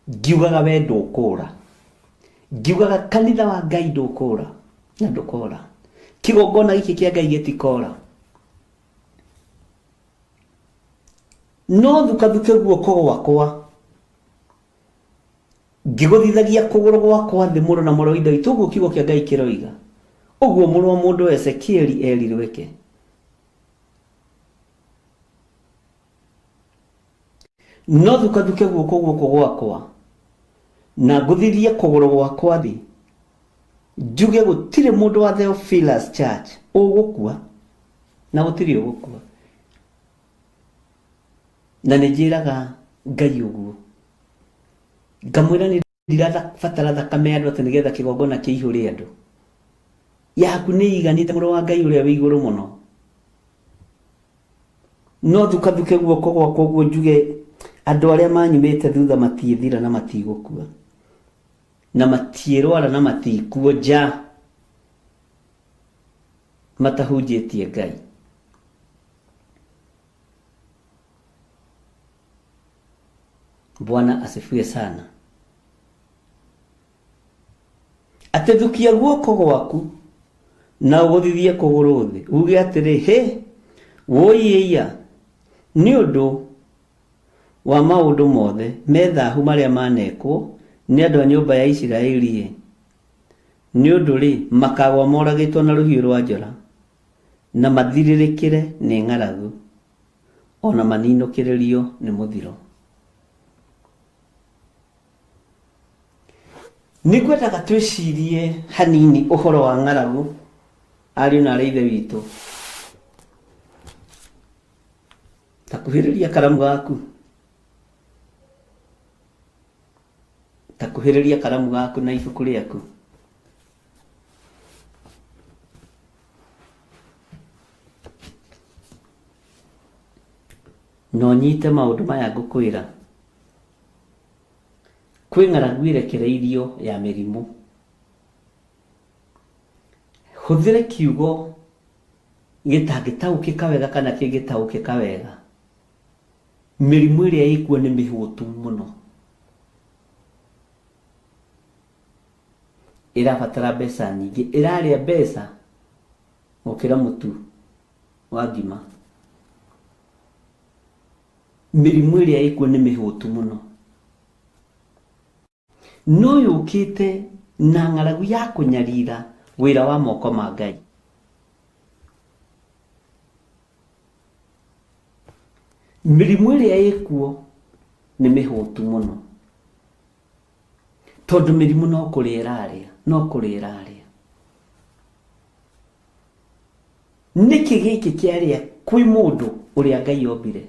S1: ngiugaga we ndũkũra, ngiugaga kanitha wa Ngai ndũkũra na ndũkora, kĩgongona gĩkĩ kĩa Ngai gĩtikora. No thukathuke guoko gwakwa ngĩgũthithagia kũgũrũ gwakwa thĩ, mũrũ na mũrũ wa Ithe witũ, ũguo kiugo kĩa Ngai kĩroiga. Ũguo mũrũ wa mũndũ Ezekieli erirwo eke. No thukathuke guoko gwakwa na ngũthithie kũgũrũ gwakwa thĩ, njuge gũtirĩ mũndũ wa Theophilus Church ũgũkua, na gũtirĩ ũgũkua. Na nĩ njĩraga Ngai ũguo, ngamwĩra nĩ ndirabatara thakame ya andũ atĩ nĩgetha kĩgongona kĩihũre andũ. Yaku nĩ iganĩte, mũrũ wa Ngai ũrĩa wĩ igũrũ mũno. No thukathuke guoko gwakwa ũguo njuge andũ arĩa manyumĩte thutha matiĩthira na matigũkua, na matiĩrwara na matikuonja matahunjĩtie Ngai. Bwana asifiwe sana. Atĩ thukia guoko gwaku na ũgũthithie kũgũrũ thĩ uge atĩrĩ, hĩ wũiĩia, nĩ ũndũ wa maũndũ mothe me thahu marĩa manekwo nĩ andũ a nyũmba ya Isiraeli. Nĩ ũndũ rĩ, makagwa moragĩtwo na rũhiũ rwa njora na mathirĩrĩkĩre nĩ ng'aragu, ona maninũkĩrĩrio nĩ mũthiro. Nĩngwendaga twĩcirie hanini ũhoro wa ng'aragu, ariũ na arĩ ithe witũ. Takuhĩrĩria karamu gaku, takuhĩrĩria karamu gaku na ibuku rĩaku. No nyite maũndũ maya ngũkwĩra. Kwĩ ng'aragu ĩrekereirio ya mĩrimũ. Hũthĩre kiugo gĩtangĩtaũkĩka wega kana kĩngĩtaũkĩka wega. Mĩrimũ ĩrĩa ĩkuo nĩ mĩhũtu mũno, ĩrabatara mbeca nyingĩ, ĩrarĩa mbeca gũkĩra mũtu wa ngima. Mĩrimũ ĩrĩa ĩkuo nĩ mĩhũtu mũno, no yũkĩte na ng'aragu ya kũnyarira wĩra wa moko ma Ngai. Mĩrimũ ĩrĩa ĩkuo nĩ mĩhũtu mũno, tondũ mĩrimũ no kũrĩa ĩrarĩa, no kũrĩa ĩrarĩa. Nĩkĩ gĩkĩ kĩarĩa kwĩ mũndũ ũrĩa Ngai ombire?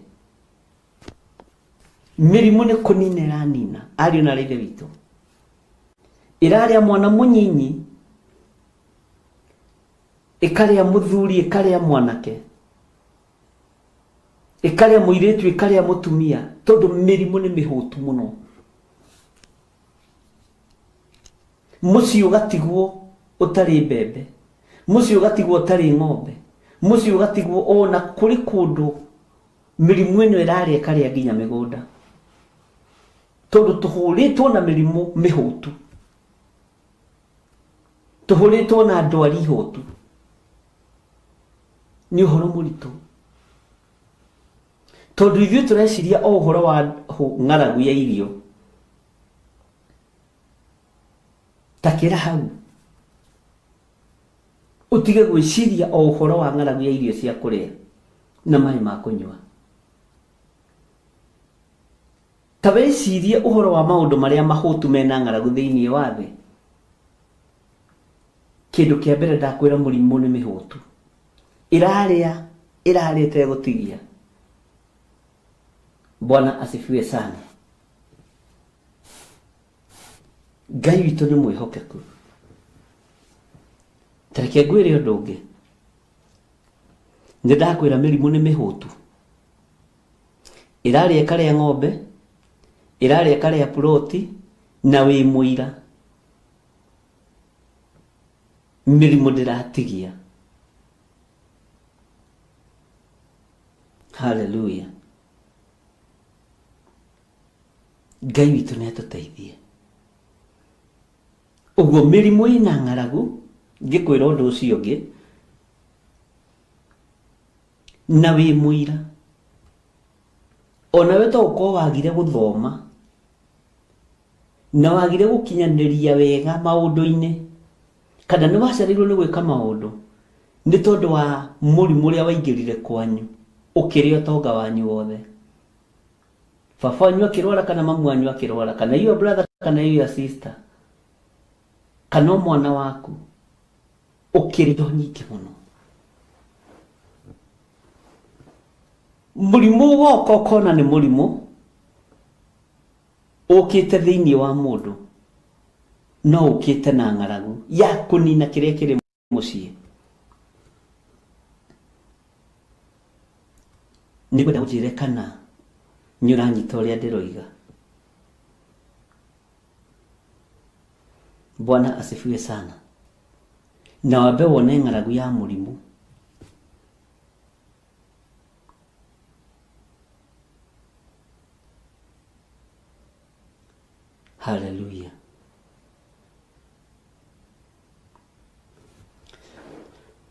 S1: Mĩrimũ nĩ kũnina ĩranina, ariũ na ithe witũ. Ĩrarĩa mwana mũnyinyi, ĩkarĩa mũthuri, ĩkarĩa mwanake, ĩkarĩa mũirĩtu, ĩkarĩa mũtumia, tondũ mĩrimũ nĩ mĩhũtu mũno. Mũciĩ ũgatigwo ũtarĩ mbembe, mũciĩ ũgatigwo ũtarĩ ng'ombe, mũciĩ ũgatigwo ona kũrĩ kũndũ mĩrimũ ĩno ĩrarĩa ĩkarĩa nginya mĩgũnda, tondũ tũhũrĩtwo na mĩrimũ mĩhũtu, tũhũrĩtwo na ndwari hũtu. Nĩ ũhoro mũritũ, tondũ ithuĩ tũreciria o ũhoro wa ng'aragu ya irio. Takĩra hau ũtige gwĩciria o ũhoro wa ng'aragu ya irio cia kũrĩa na maĩ ma kũnyua. Ta wĩcirie ũhoro wa maũndũ marĩa mahũtu mena ng'aragu thĩinĩ wa thĩ. Kĩndũ kĩa mbere ndakwĩra, mũrimũ nĩ mĩhũtu, ĩrarĩa ĩrarĩa ĩtegũtigia. Bwana asifiwe sana. Ngai witũ nĩ mwĩhokeku. Ta reke ngwĩre ũndũ ũngĩ. Nĩ ndakwĩra mĩrimũ nĩ mĩhũtu, ĩrarĩa ĩkarĩa ng'ombe, ĩrarĩa ĩkarĩa ploti, na wĩ mũira. Mĩrimũ ndĩratigia. Haleluya. Ngai witũ nĩ atũteithie. Ũguo mĩrimũ ĩna ng'aragu, ngĩkwĩra ũndũ ũcio ũngĩ, na wĩ mũira. Onawe to ũkorwo wagire gũthoma na wagire gũkinyanĩria wega maũndũ-inĩ, kana nĩ wacereirwo nĩ gwĩka maũndũ nĩ tondũ wa mũrimũ ũrĩa waingĩrire kwanyu ũkĩrĩa ũtonga wanyu wothe. Baba wanyu akĩrwara, kana mamu wanyu akĩrwara, kana your brother, kana your sister, kana o mwana waku, ũkĩrĩa indo nyingĩ mũno. Mũrimũ woka ũkona nĩ mũrimũ ũkĩte thĩinĩ wa mũndũ, no ũkĩte na ng'aragu ya kũnina kĩrĩa kĩrĩ mũciĩ. Nĩngwenda ũnjĩre kana nĩ ũranyita ũrĩa ndĩroiga. Bwana asifiwe sana. Na wambe wone ng'aragu ya mũrimũ. Haleluya.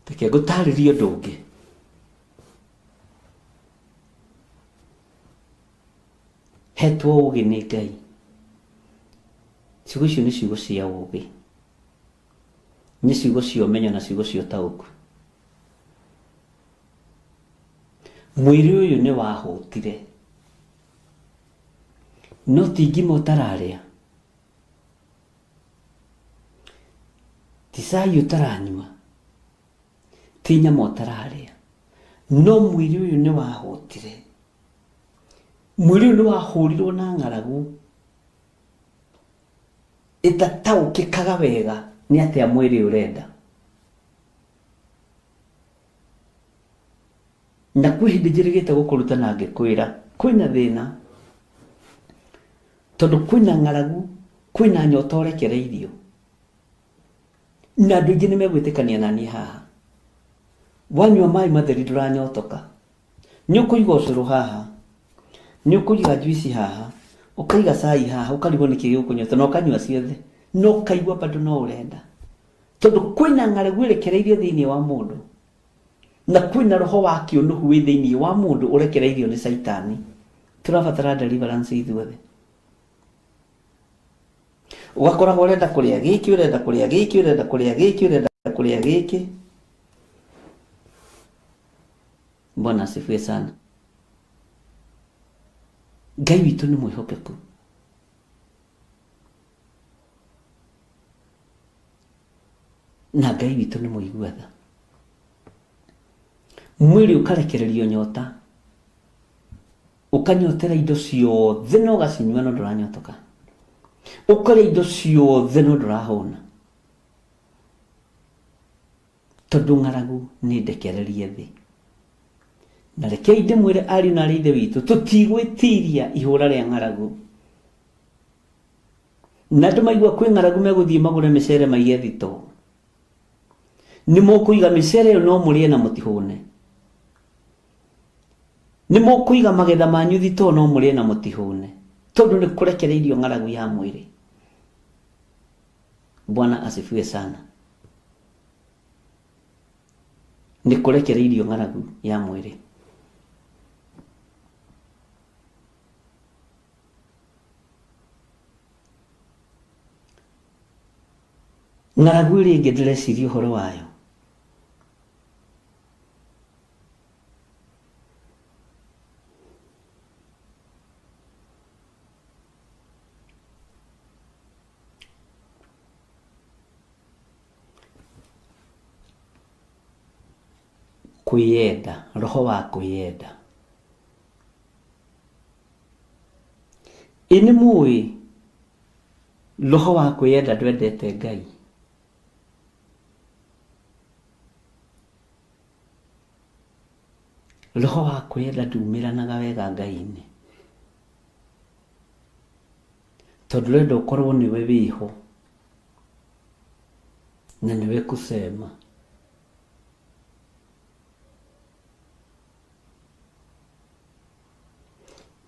S1: Reke ngũtarĩrie ũndũ ũngĩ. Hetwo ũũgĩ nĩ Ngai. Ciugo icio nĩ ciugo cia ũũgĩ, nĩ ciugo cia ũmenyo na ciugo cia ũtaũku. Mwĩrĩ ũyũ nĩ wahũtire, no ti ngima ũtararĩa, ti cai ũtaranyua, ti nyama ũtararĩa, no mwĩrĩ ũyũ nĩ wahũtire. Mwĩrĩ ũyũ nĩ wahũrirwo na ng'aragu ĩtataũkĩkaga wega nĩ atĩa mwĩrĩ ũrenda. Na kwĩ hĩndĩ njĩrĩgĩte gũkũruta na ngĩkwĩra kwĩna thĩna, tondũ kwĩna ng'aragu, kwĩna nyota ũrekereirio, na andũ aingĩ nĩ megwĩtĩkania na niĩ haha. Wanyua maĩ matheri ndũranyotoka, nĩ ũkũiga ũcũrũ haha, nĩ ũkũiga njuici haha, ũkaiga cai haha, ũkarigwo nĩkĩ gĩgũkũnyota, na ũkanyua ciothe, no ũkaigua bado no ũrenda, tondũ kwĩna ng'aragu ĩrekereirio thĩinĩ wa mũndũ, na kwĩna roho wa kĩũnũhu wĩ thĩinĩ wa mũndũ ũrekereirio nĩ Caitani. Tũrabatara deliverance ithuothe. Ũgakoragwo ũrenda kũrĩa gĩkĩ, ũrenda kũrĩa gĩkĩ, ũrenda kũrĩa gĩkĩ, ũrenda kũrĩa gĩkĩ. Bwana asifiwe sana. Ngai witũ nĩ mwĩhokeku. Na Ngai witũ nĩ mũigua tha. Mwĩrĩ ũkarekererio nyota, ũkanyotera indo ciothe na ũgacinyua no ndũranyotoka, ũkarĩa indo ciothe no ndũrahũna, tondũ ng'aragu nĩ ndekererie thĩ. Na rekei ndĩmwĩre ariũ na aarĩ a Ithe witũ, tũtigwĩtiria ihũra rĩa ng'aragu. Na andũ maigua kwĩ ng'aragu megũthiĩ magũre mĩcere maige thitoo. Nĩ mũkũiga mĩcere ĩyo no mũrĩe na mũtihũne. Nĩ mũkũiga magetha manyu thitoo no mũrĩe na mũtihũne, tondũ nĩ kũrekereirio ng'aragu ya mwĩrĩ. Bwana asifiwe sana. Nĩ kũrekereirio ng'aragu ya mwĩrĩ. Ng'aragu ĩrĩa ĩngĩ ndĩreciria ũhoro wayo, kwĩyenda, roho wa kwĩyenda. Ĩ nĩ mũĩ roho wa kwĩyenda ndwendete Ngai? Roho wa kwĩyenda ndumĩranaga wega Ngai-inĩ, tondũ ũrenda ũkorwo nĩwe wĩho na nĩwe kusema.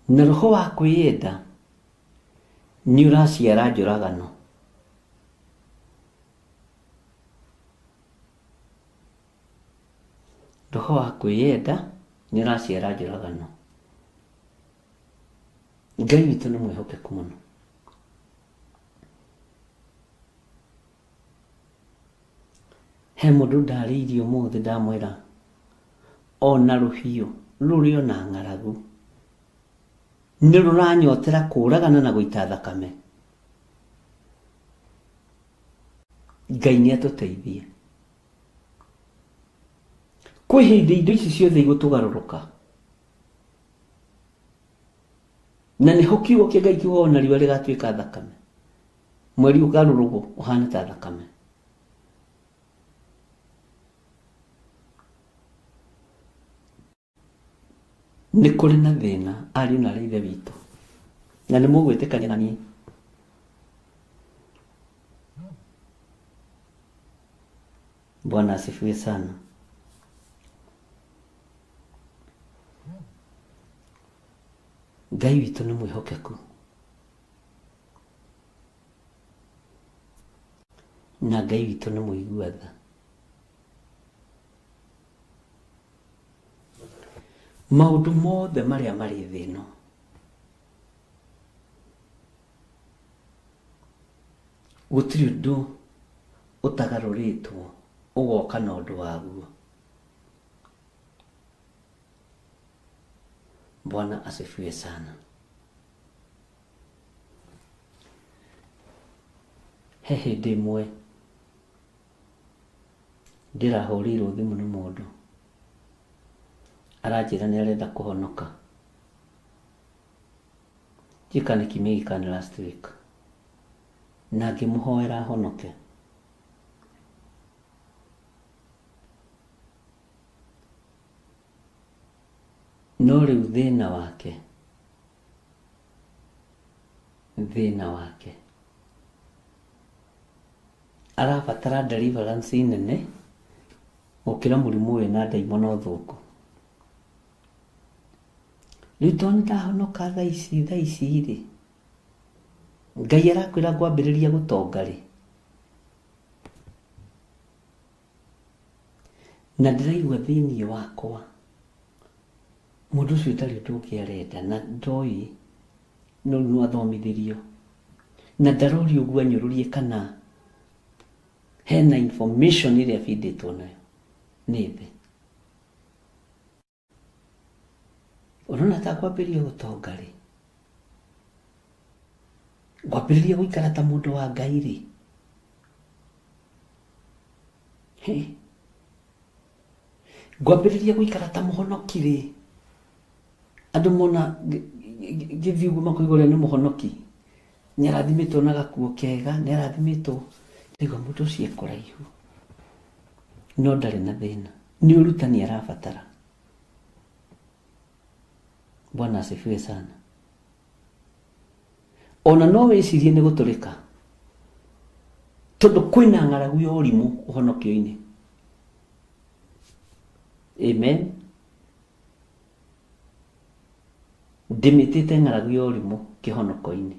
S1: Na roho wa kwĩyenda nĩ ũraciara njũragano. Roho wa kwĩyenda nĩ ũraciara njũragano. Ngai witũ nĩ mwĩhokeku mũno. He mũndũ ndarĩirie ũmũthĩ ndamwĩra ona rũhiũ rũrĩ ona ng'aragu nĩ rũranyotera kũragana na gũita thakame. Ngai nĩ atũteithie. Kwĩ hĩndĩ indo ici ciothe igũtũgarũrũka, na nĩho kiugo kĩa Ngai kiugaga ona riũa rĩgatuĩka thakame, mweri ũgarũrũgwo ũhane ta thakame. Nĩ kũrĩ na thĩna ariũ na aarĩ a Ithe witũ, na nĩ mũgwĩtĩkania na niĩ. Bwana asifiwe sana. Ngai witũ nĩ mwĩhokeku. Na Ngai witũ nĩ mũigua tha. Maũndũ mothe marĩa marĩ thĩ ĩno gũtirĩ ũndũ ũtagarũrĩtwo ũgoka na ũndũ waguo. Bwana asifiwe sana. He hĩndĩ ĩmwe ndĩrahũrĩirwo thimũ nĩ mũndũ aranjĩra nĩ arenda kũhonoka. Ndiũĩ kana nĩ kiumia gĩkĩ kana nĩ last week, na ngĩmũhoera ahonoke. No rĩu thĩna wake arabatara deliverance nene gũkĩra mũrimũ ũyũ na ndaimono thũku. Rĩu tondũ nĩndahonoka thaa ici rĩ, Ngai arakwĩra ngwambĩrĩria gũtonga rĩ, na ndĩraigua thĩiniĩ wakwa mũndũ ũcio ndarĩ ũndũ ũngĩ arenda na ndoĩ no rĩu no athomithirio na ndaroria ũguo anyũrũrie kana hena information ĩrĩa abindĩtwo nayo nĩ thĩ. Ũrona ta ngwambĩrĩria gũtonga rĩ, ngwambĩrĩria gũikara ta mũndũ wa Ngai rĩ, ngwambĩrĩria gũikara ta mũhonoki rĩ, andũ mona ngĩthiĩ ũguo makoiga ũrĩa nĩ mũhonoki, nĩarathimĩtwo na gakuo kega, nĩarathimĩtwo, ndaigua mũndũ ũcio e kũraihu no ndarĩ na thĩna, nĩ ũrutani arabatara. Bwana asifiwe sana. Ona no wĩcirie nĩ gũtũrĩka tondũ kwĩna ng'aragu ya ũrimũ ũhonokio-inĩ. Amen. Ndĩmĩtĩte ng'aragu ya ũrimũ kĩhonoko-inĩ.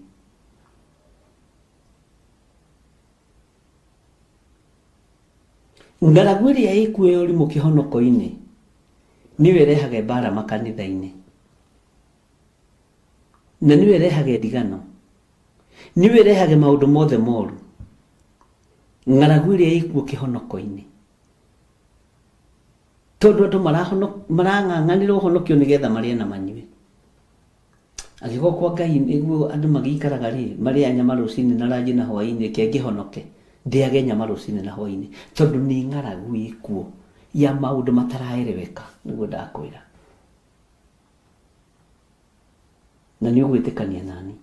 S1: Ng'aragu ĩrĩa ĩkuo ya ũrimũ kĩhonoko-inĩ nĩyo ĩrehage mbara makanitha-inĩ, na nĩyo ĩrehage ndigano, nĩyo ĩrehage maũndũ mothe moru. Ng'aragu ĩrĩa ĩkuo kĩhonoko-inĩ, tondũ andũ marang'ang'anĩra ũhonokio nĩgetha marĩe na manyue. Angĩkorwo kwa Ngai nĩguo andũ magĩikaraga rĩ, marĩaga nyama rũcinĩ na ranji na hwaĩ-inĩ, reke ngĩhonoke ndĩage nyama rũcinĩ na hwaĩ-inĩ, tondũ nĩ ng'aragu ĩkuo ya maũndũ mataraereweka, nĩguo ndakwĩra. Na nĩ ũgwĩtĩkania nani.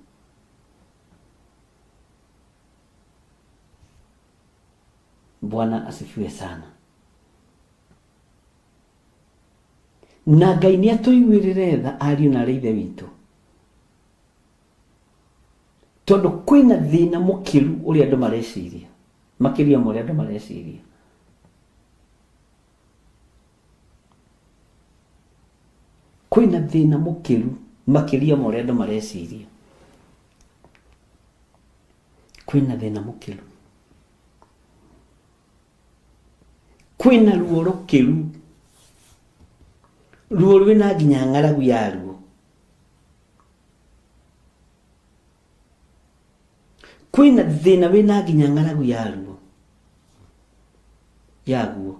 S1: Bwana asifiwe sana. Na Ngai nĩ atũiguĩrĩre tha ariũ na arĩ ithe witũ, tondũ kwĩna thĩna mũkĩru ũrĩa andũ mareciria, makĩria ma ũrĩa andũ mareciria. Kwĩna thĩna mũkĩru makĩria ma ũrĩa andũ mareciria. Kwĩna thĩna mũkĩru, kwĩna ruo rũkĩru, ruo rwĩna nginya ng'aragu yaruo. Kwĩna thĩna wĩna nginya ng'aragu yaruo yaguo,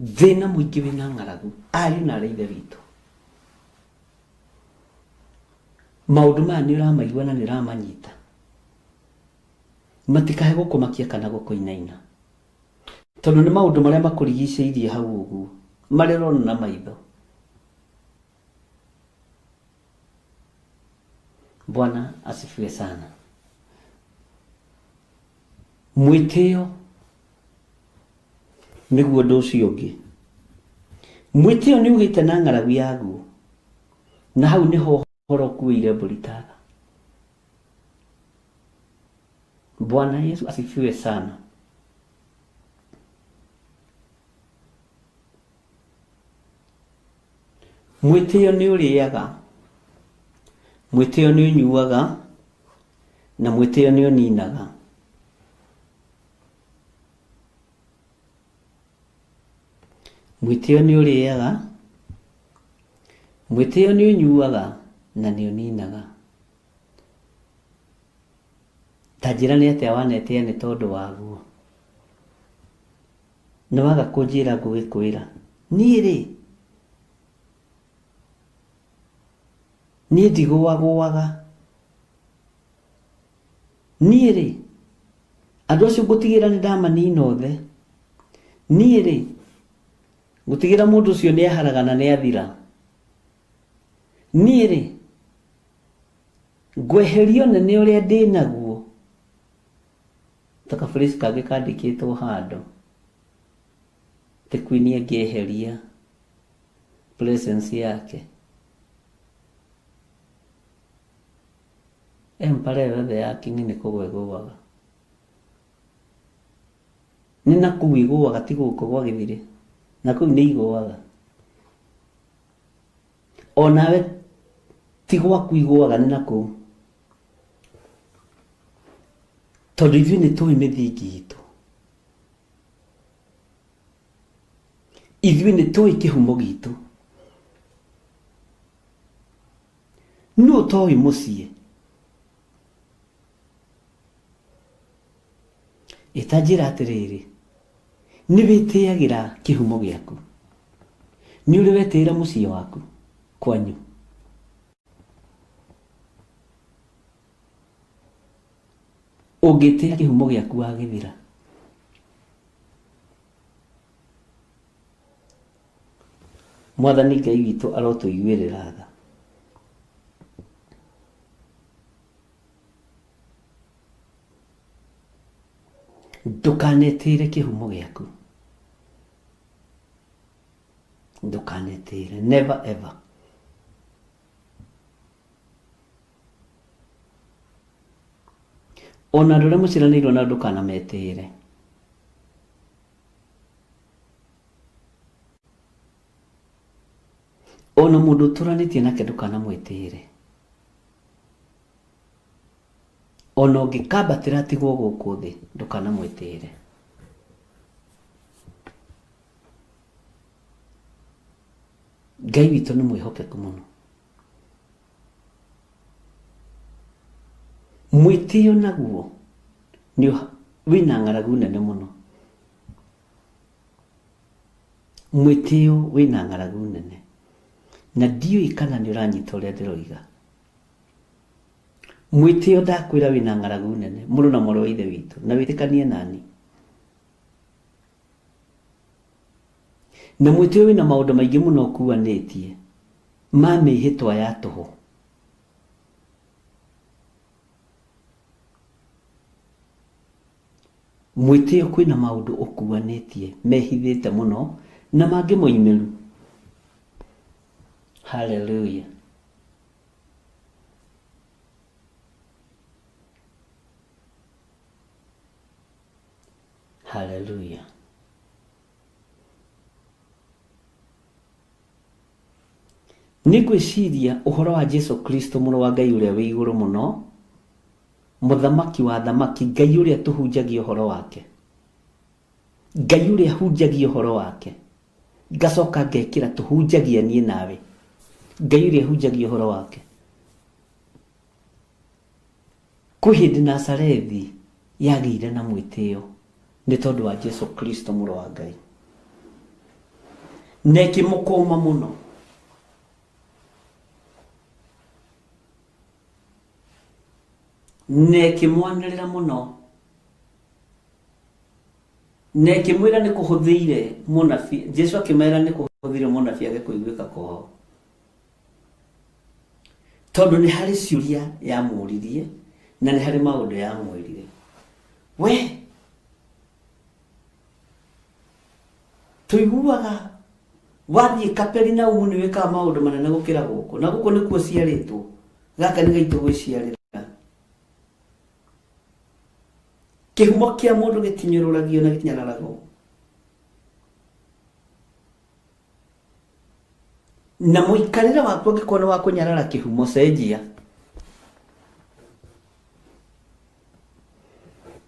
S1: thĩna mũingĩ wĩna ng'aragu ariũ na arĩ ithe witũ. Maũndũ maya nĩ ũramaigua na nĩ ũramanyita, matikahe gũkũmakia kana gũkũinaina, tondũ nĩ maũndũ marĩa makũrigicĩirie hau ũguo, marĩa ũrona na maitho. Bwana asifiwe sana. Mwĩtĩo nĩguo ũndũ ũcio ũngĩ. Mwĩtĩo nĩ ũgĩte na ng'aragu yaguo, na hau nĩho ũhoro ũkuĩire mbũri ta tha. Bwana Yesu asifiwe sana. Mwĩtĩo nĩ ũrĩaga, mwĩtĩo nĩ ũnyuaga, na mwĩtĩo nĩ ũninaga. Mwĩtĩo nĩ ũrĩaga, mwĩtĩo nĩ ũnyuaga na nĩ ũninaga. Ta njĩra nĩ atĩa wanetĩa nĩ tondũ waguo. Nĩ waga kũnjĩra ngũgĩkwĩra. Niĩ rĩ, niĩ ndigũagũaga. Niĩ rĩ, andũ acio ngũtigĩra nĩ ndamanina othe. Niĩ rĩ, ngũtigĩra mũndũ ũcio nĩ aharagana nĩ athira. Niĩ rĩ, ngweherio nene ũrĩa ndĩ naguo. Ta kabũrĩci kangĩ kandĩkĩtwo handũ. Ti Queen angĩeheria presence yake. Empire yothe ya King nĩ kũgwa ĩgũaga. Nĩ na kũu ĩgũaga ti gũkũ gwa gĩthirĩ. Na kũu nĩ igũaga. Onawe ti gwaku igũaga nĩ na kũu. Tondũ ithuĩ nĩ tũĩ mĩthingi itũ. Ithuĩ nĩ tũĩ kĩhumo gitũ. Nũ ũtoĩ mũciĩ? Ĩta njĩra atĩrĩrĩ, nĩ wĩtĩagĩra kĩhumo gĩaku. Nĩ ũrĩ wetĩĩra mũciĩ waku kwanyu. Ũngĩtĩĩa kĩhumo gĩaku wagĩthira. Mwathani Ngai witũ arotũiguĩrĩra tha. Ndũkanetĩĩre kĩhumo gĩaku. Ndũkanetĩĩre. Never ever. Ona andũ arĩa mũciaranĩirwo nao ndũkanametĩĩre. Ona mũndũ ũtũranĩtie nake ndũkanamwĩtĩĩre. Ona ũngĩkambatĩra atigwo gũkũ thĩ ndũkanamwĩtĩĩre. Ngai witũ nĩ mwĩhokeku mũno. Mwĩtĩo naguo nĩ wĩna ng'aragu nene mũno. Mwĩtĩo wĩna ng'aragu nene. Na ndiũĩ kana nĩ ũranyita ũrĩa ndĩroiga. Mwĩtĩo ndakwĩra wĩna ng'aragu nene, mũrũ na mwarĩ wa ithe witũ, na wĩtĩkanie nani. Na mwĩtĩo wĩna maũndũ maingĩ mũno ũkuanĩtie ma mĩhĩtwa ya tũhũ. Mwĩtĩo kwĩna maũndũ ũkuanĩtie mehithĩte mũno na mangĩ moimĩru. Hallelujah. Hallelujah. Nĩ ngwĩciria ũhoro wa Jesu Kristo mũrũ wa Ngai ũrĩa wĩ igũrũ mũno, mũthamaki wa thamaki, Ngai ũrĩa tũhunjagia ũhoro wake. Ngai ũrĩa hunjagia ũhoro wake. Ngacoka ngekĩra tũhunjagia niĩ nawe. Ngai ũrĩa hunjagia ũhoro wake. Kwĩ hĩndĩ Nazarethi yagĩire na mwĩtĩo nĩ tondũ wa Jesu Kristo mũrũ wa Ngai. Na ĩkĩmũkũma mũno. Na ĩkĩmwanĩrĩra mũno. Na ĩkĩmwĩra nĩ kũhũthĩire mũnabii. Jesu akĩmera nĩ kũhũthĩire mũnabii age kũiguĩka kwao. Tondũ nĩ harĩ ciũria yamũririe na nĩ harĩ maũndũ yamwĩrire. We tũiguaga wathiĩ Kaperinaumu nĩ wĩkaga maũndũ manene gũkĩra gũkũ, na gũkũ nĩkuo ciarĩtwo. Gaka nĩ gaitũ gwĩciarĩra. Kĩhumo kĩa mũndũ gĩtinyũrũragio na gĩtinyararagwo. Na mũikarĩre waku angĩkorwo nĩ wa kũnyarara kĩhumo, cenjia.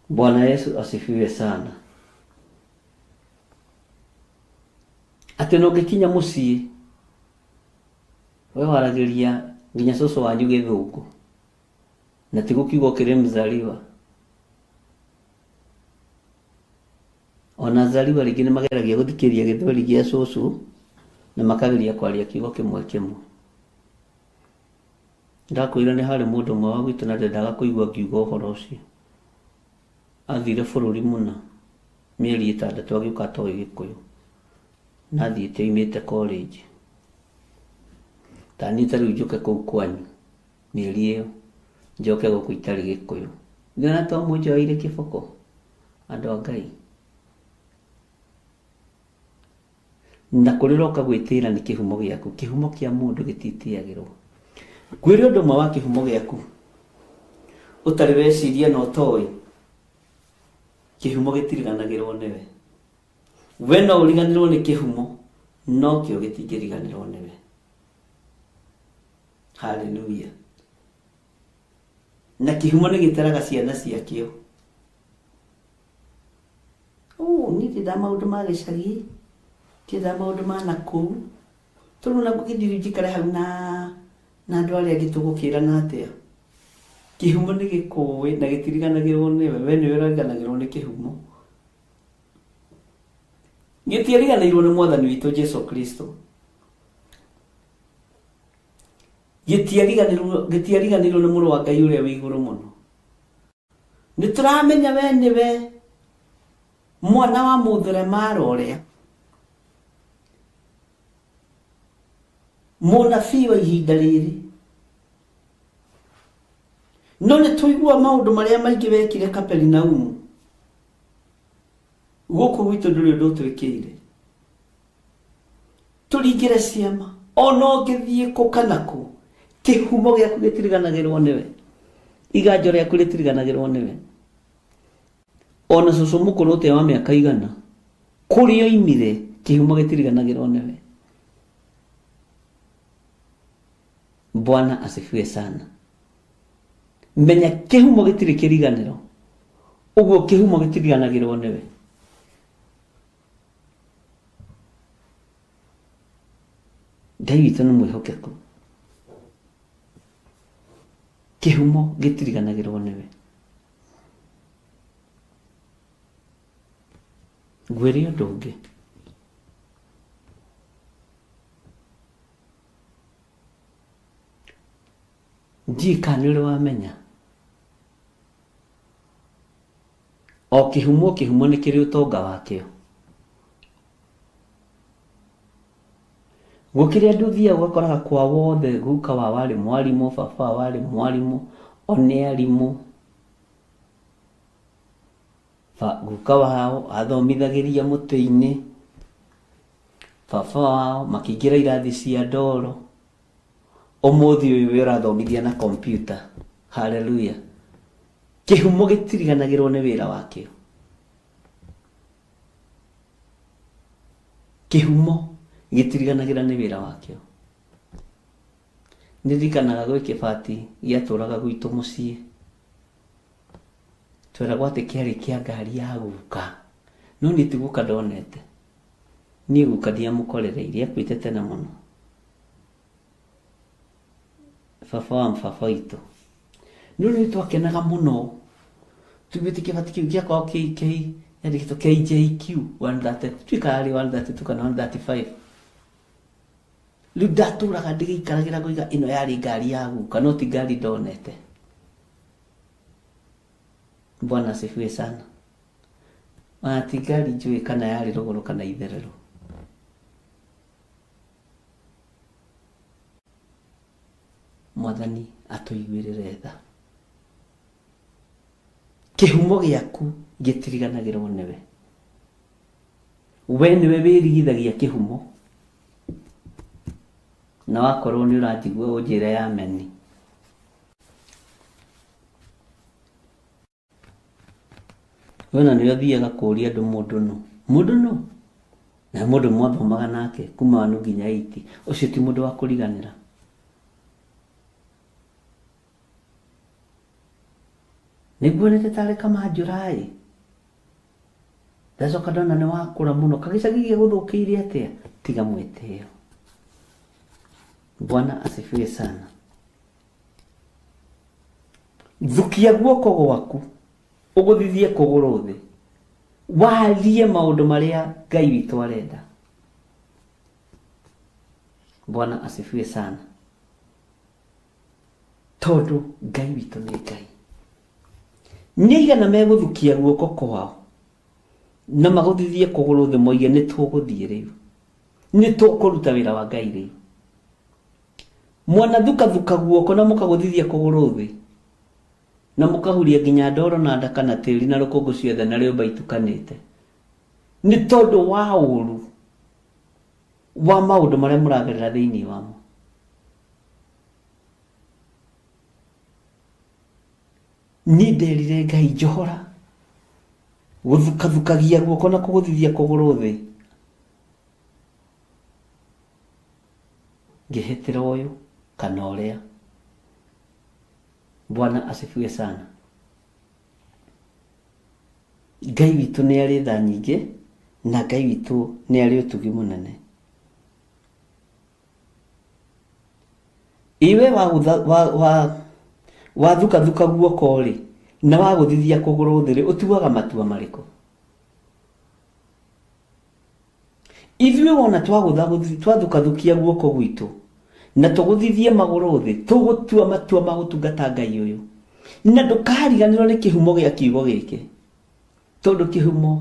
S1: Bwana Yesu asifiwe sana. Atĩ no ũngĩkinya mũciĩ we waragĩria nginya cũcũ wanyu gĩthũngũ na ti gũkiuga ũkĩrĩ mzaliwa. Ona zaliwa rĩngĩ nĩ mageragia gũthikĩrĩria gĩthweri gĩa cũcũ na makageria kwaria kiugo kĩmwe kĩmwe. Ndakwĩra nĩ harĩ mũndũ ũmwe wa gwitũ na ndendaga kũigua ngiuga ũhoro ũcio. Athire bũrũri mũna mĩeri 6 agĩũka atoĩ Gĩkũyũ na athiĩte oimĩte college. Ta niĩ ta rĩu njũke kũu kwanyu mĩeri ĩyo njoke gũkũ itarĩ Gĩkũyũ. Ngĩona to mũnjoeire kĩboko andũ a Ngai. Na kũrĩ ũroka gwĩtĩĩra nĩ kĩhumo gĩaku. Kĩhumo kĩa mũndũ gĩtitĩagĩrwo. Ngwĩre ũndũ ũmwe wa kĩhumo gĩaku ũtarĩ weciria na ũtoĩ. Kĩhumo gĩtiriganagĩrwo nĩwe. We no ũriganĩrwo nĩ kĩhumo no kĩo gĩtingĩriganĩrwo nĩwe. Hallelujah. Na kĩhumo nĩ gĩtaraga ciana ciakĩo. Niĩ ndiendaga maũndũ ma gĩcagi, ndiendaga maũndũ ma nakũu. Tondũ na ngũgĩthiĩ njikare hau na andũ arĩa angĩ tũgũkĩrana atĩa. Kĩhumo nĩ gĩkũĩ na gĩtiriganagĩrwo nĩwe. We nĩwe ũriganagĩrwo nĩ kĩhumo. Gĩtiariganĩirwo nĩ Mwathani witũ Jesu Kristo. Gĩtiariganĩirwo nĩ mũrũ wa Ngai ũrĩa wĩ igũrũ mũno. Nĩ tũramenya we nĩwe mwana wa mũtheremara ũrĩa mũnabii wa ihinda rĩrĩ. No nĩ tũigua maũndũ marĩa maingĩ wekire Kaperinaumu. Gũkũ gwitũ ndũrĩ ũndũ ũtwĩkĩire. Tũringĩre ciama ona ũngĩthiĩ kũ kana kũ, kĩhumo gĩaku gĩtiriganagĩrwo nĩwe. Iganjo rĩaku rĩtiriganagĩrwo nĩwe. Ona cũcũ mũkũrũ ũtĩa wa mĩaka 100 kũrĩa oimire kĩhumo gĩtiriganagĩrwo nĩwe. Bwana asifiwe sana. Menya kĩhumo gĩtirĩ kĩriganĩro. Ũguo kĩhumo gĩtiriganagĩrwo nĩwe. Ngai witũ nĩ mwĩhokeku. Kĩhumo gĩtiriganagĩrwo nĩwe. Ngwĩre ũndũ ũngĩ. Ndiũĩ kana nĩ ũrĩ wamenya o kĩhumo kĩhumo nĩ kĩrĩ ũtonga wakĩo. Gũkĩrĩ andũ ũthiaga ũgakoraga kwa wothe guka wa warĩ mwarimũ, baba wa warĩ mwarimũ, o nĩ arimũ. Guka wao athomithagĩria mũtĩ-inĩ, baba wao makĩingĩra irathi cia ndoro. Ũmũthĩ ũyũ we ũrathomithia na kompyuta. Hallelujah. Kĩhumo gĩtiriganagĩrwo nĩ wĩra wakĩo. Kĩhumo gĩtiriganagĩra nĩ wĩra wakĩo. Nĩ ndirikanaga gwĩ kĩbati gĩatũraga gwitũ mũciĩ. Tweragwo atĩ kĩarĩ kĩa ngari ya guka. No niĩ ti guka ndonete. Niĩ guka ndiamũkorereirie, akuĩte tene mũno. Baba wa baba witũ. No nĩ twakenaga mũno. Tuiguĩte kĩbati kĩu gĩakoragwo kĩ yandĩkĩtwo KJQ 130, tuĩka yarĩ 132 kana 135. Rĩu ndatũraga ndĩgĩikaragĩra ngoiga ĩno yarĩ ngari ya guka no ti ngari ndonete. Bwana asifiwe sana. Ona ti ngari njũĩ kana yarĩ rũgũrũ kana itherero. Mwathani atũiguĩrĩre tha. Kĩhumo gĩaku gĩtiriganagĩrwo nĩwe. We nĩwe wĩrigithagia kĩhumo. Na wakorwo nĩ ũranjigua ũnjĩre ameni. Wena nĩwe ũthiaga kũũria andũ mũndũ nũ. Mũndũ nũ? Na mũndũ mwathomaga nake kuma 1 nginya 8. Ũcio ti mũndũ wa kũriganĩra. Nĩnguonete tarĩ kamanjũra-ĩ. Ndacoka ndona nĩ wakũra mũno. Kagĩcagi gĩgũthũkĩire atĩa? Tiga mwĩtĩo. Bwana asifiwe sana. Thukia guoko gwaku ũgũthithie kũgũrũ thĩ, warie maũndũ marĩa Ngai witũ arenda. Bwana asifiwe sana. Tondũ Ngai witũ nĩ Ngai. Nĩ aigana megũthukia guoko kwao na magũthithie kũgũrũ thĩ moige nĩ tũgũthiĩ rĩu, nĩ tũkũruta wĩra wa Ngai rĩu. Mwana thukathuka guoko na mũkagũthithia kũgũrũ thĩ na mũkahuria nginya ndoro na ndaka na tĩri na rũkũngũ ciothe na rĩũmba itukanĩte, nĩ tondũ wa ũru wa maũndũ marĩa mũragerera thĩinĩ wamo. Niĩ nderire Ngai njohora gũthukathukagia guoko na kũgũthithia kũgũrũ thĩ, ngĩhĩtĩra ũyũ kana ũrĩa. Bwana asifiwe sana. Ngai witũ nĩ arĩ tha nyingĩ na Ngai witũ nĩ arĩ ũtugi mũnene. Iwe wathukathuka guoko rĩ na wagũthithia kũgũrũ thĩ rĩ, ũtuaga matua marĩkũ? Ithuĩ wona twathukathukia guoko gwitũ na tũgũthithie magũrũ thĩ, tũgũtua matua ma gũtungata Ngai ũyũ. Na ndũkariganĩrwo nĩ kĩhumo gĩa kiugo gĩkĩ, tondũ kĩhumo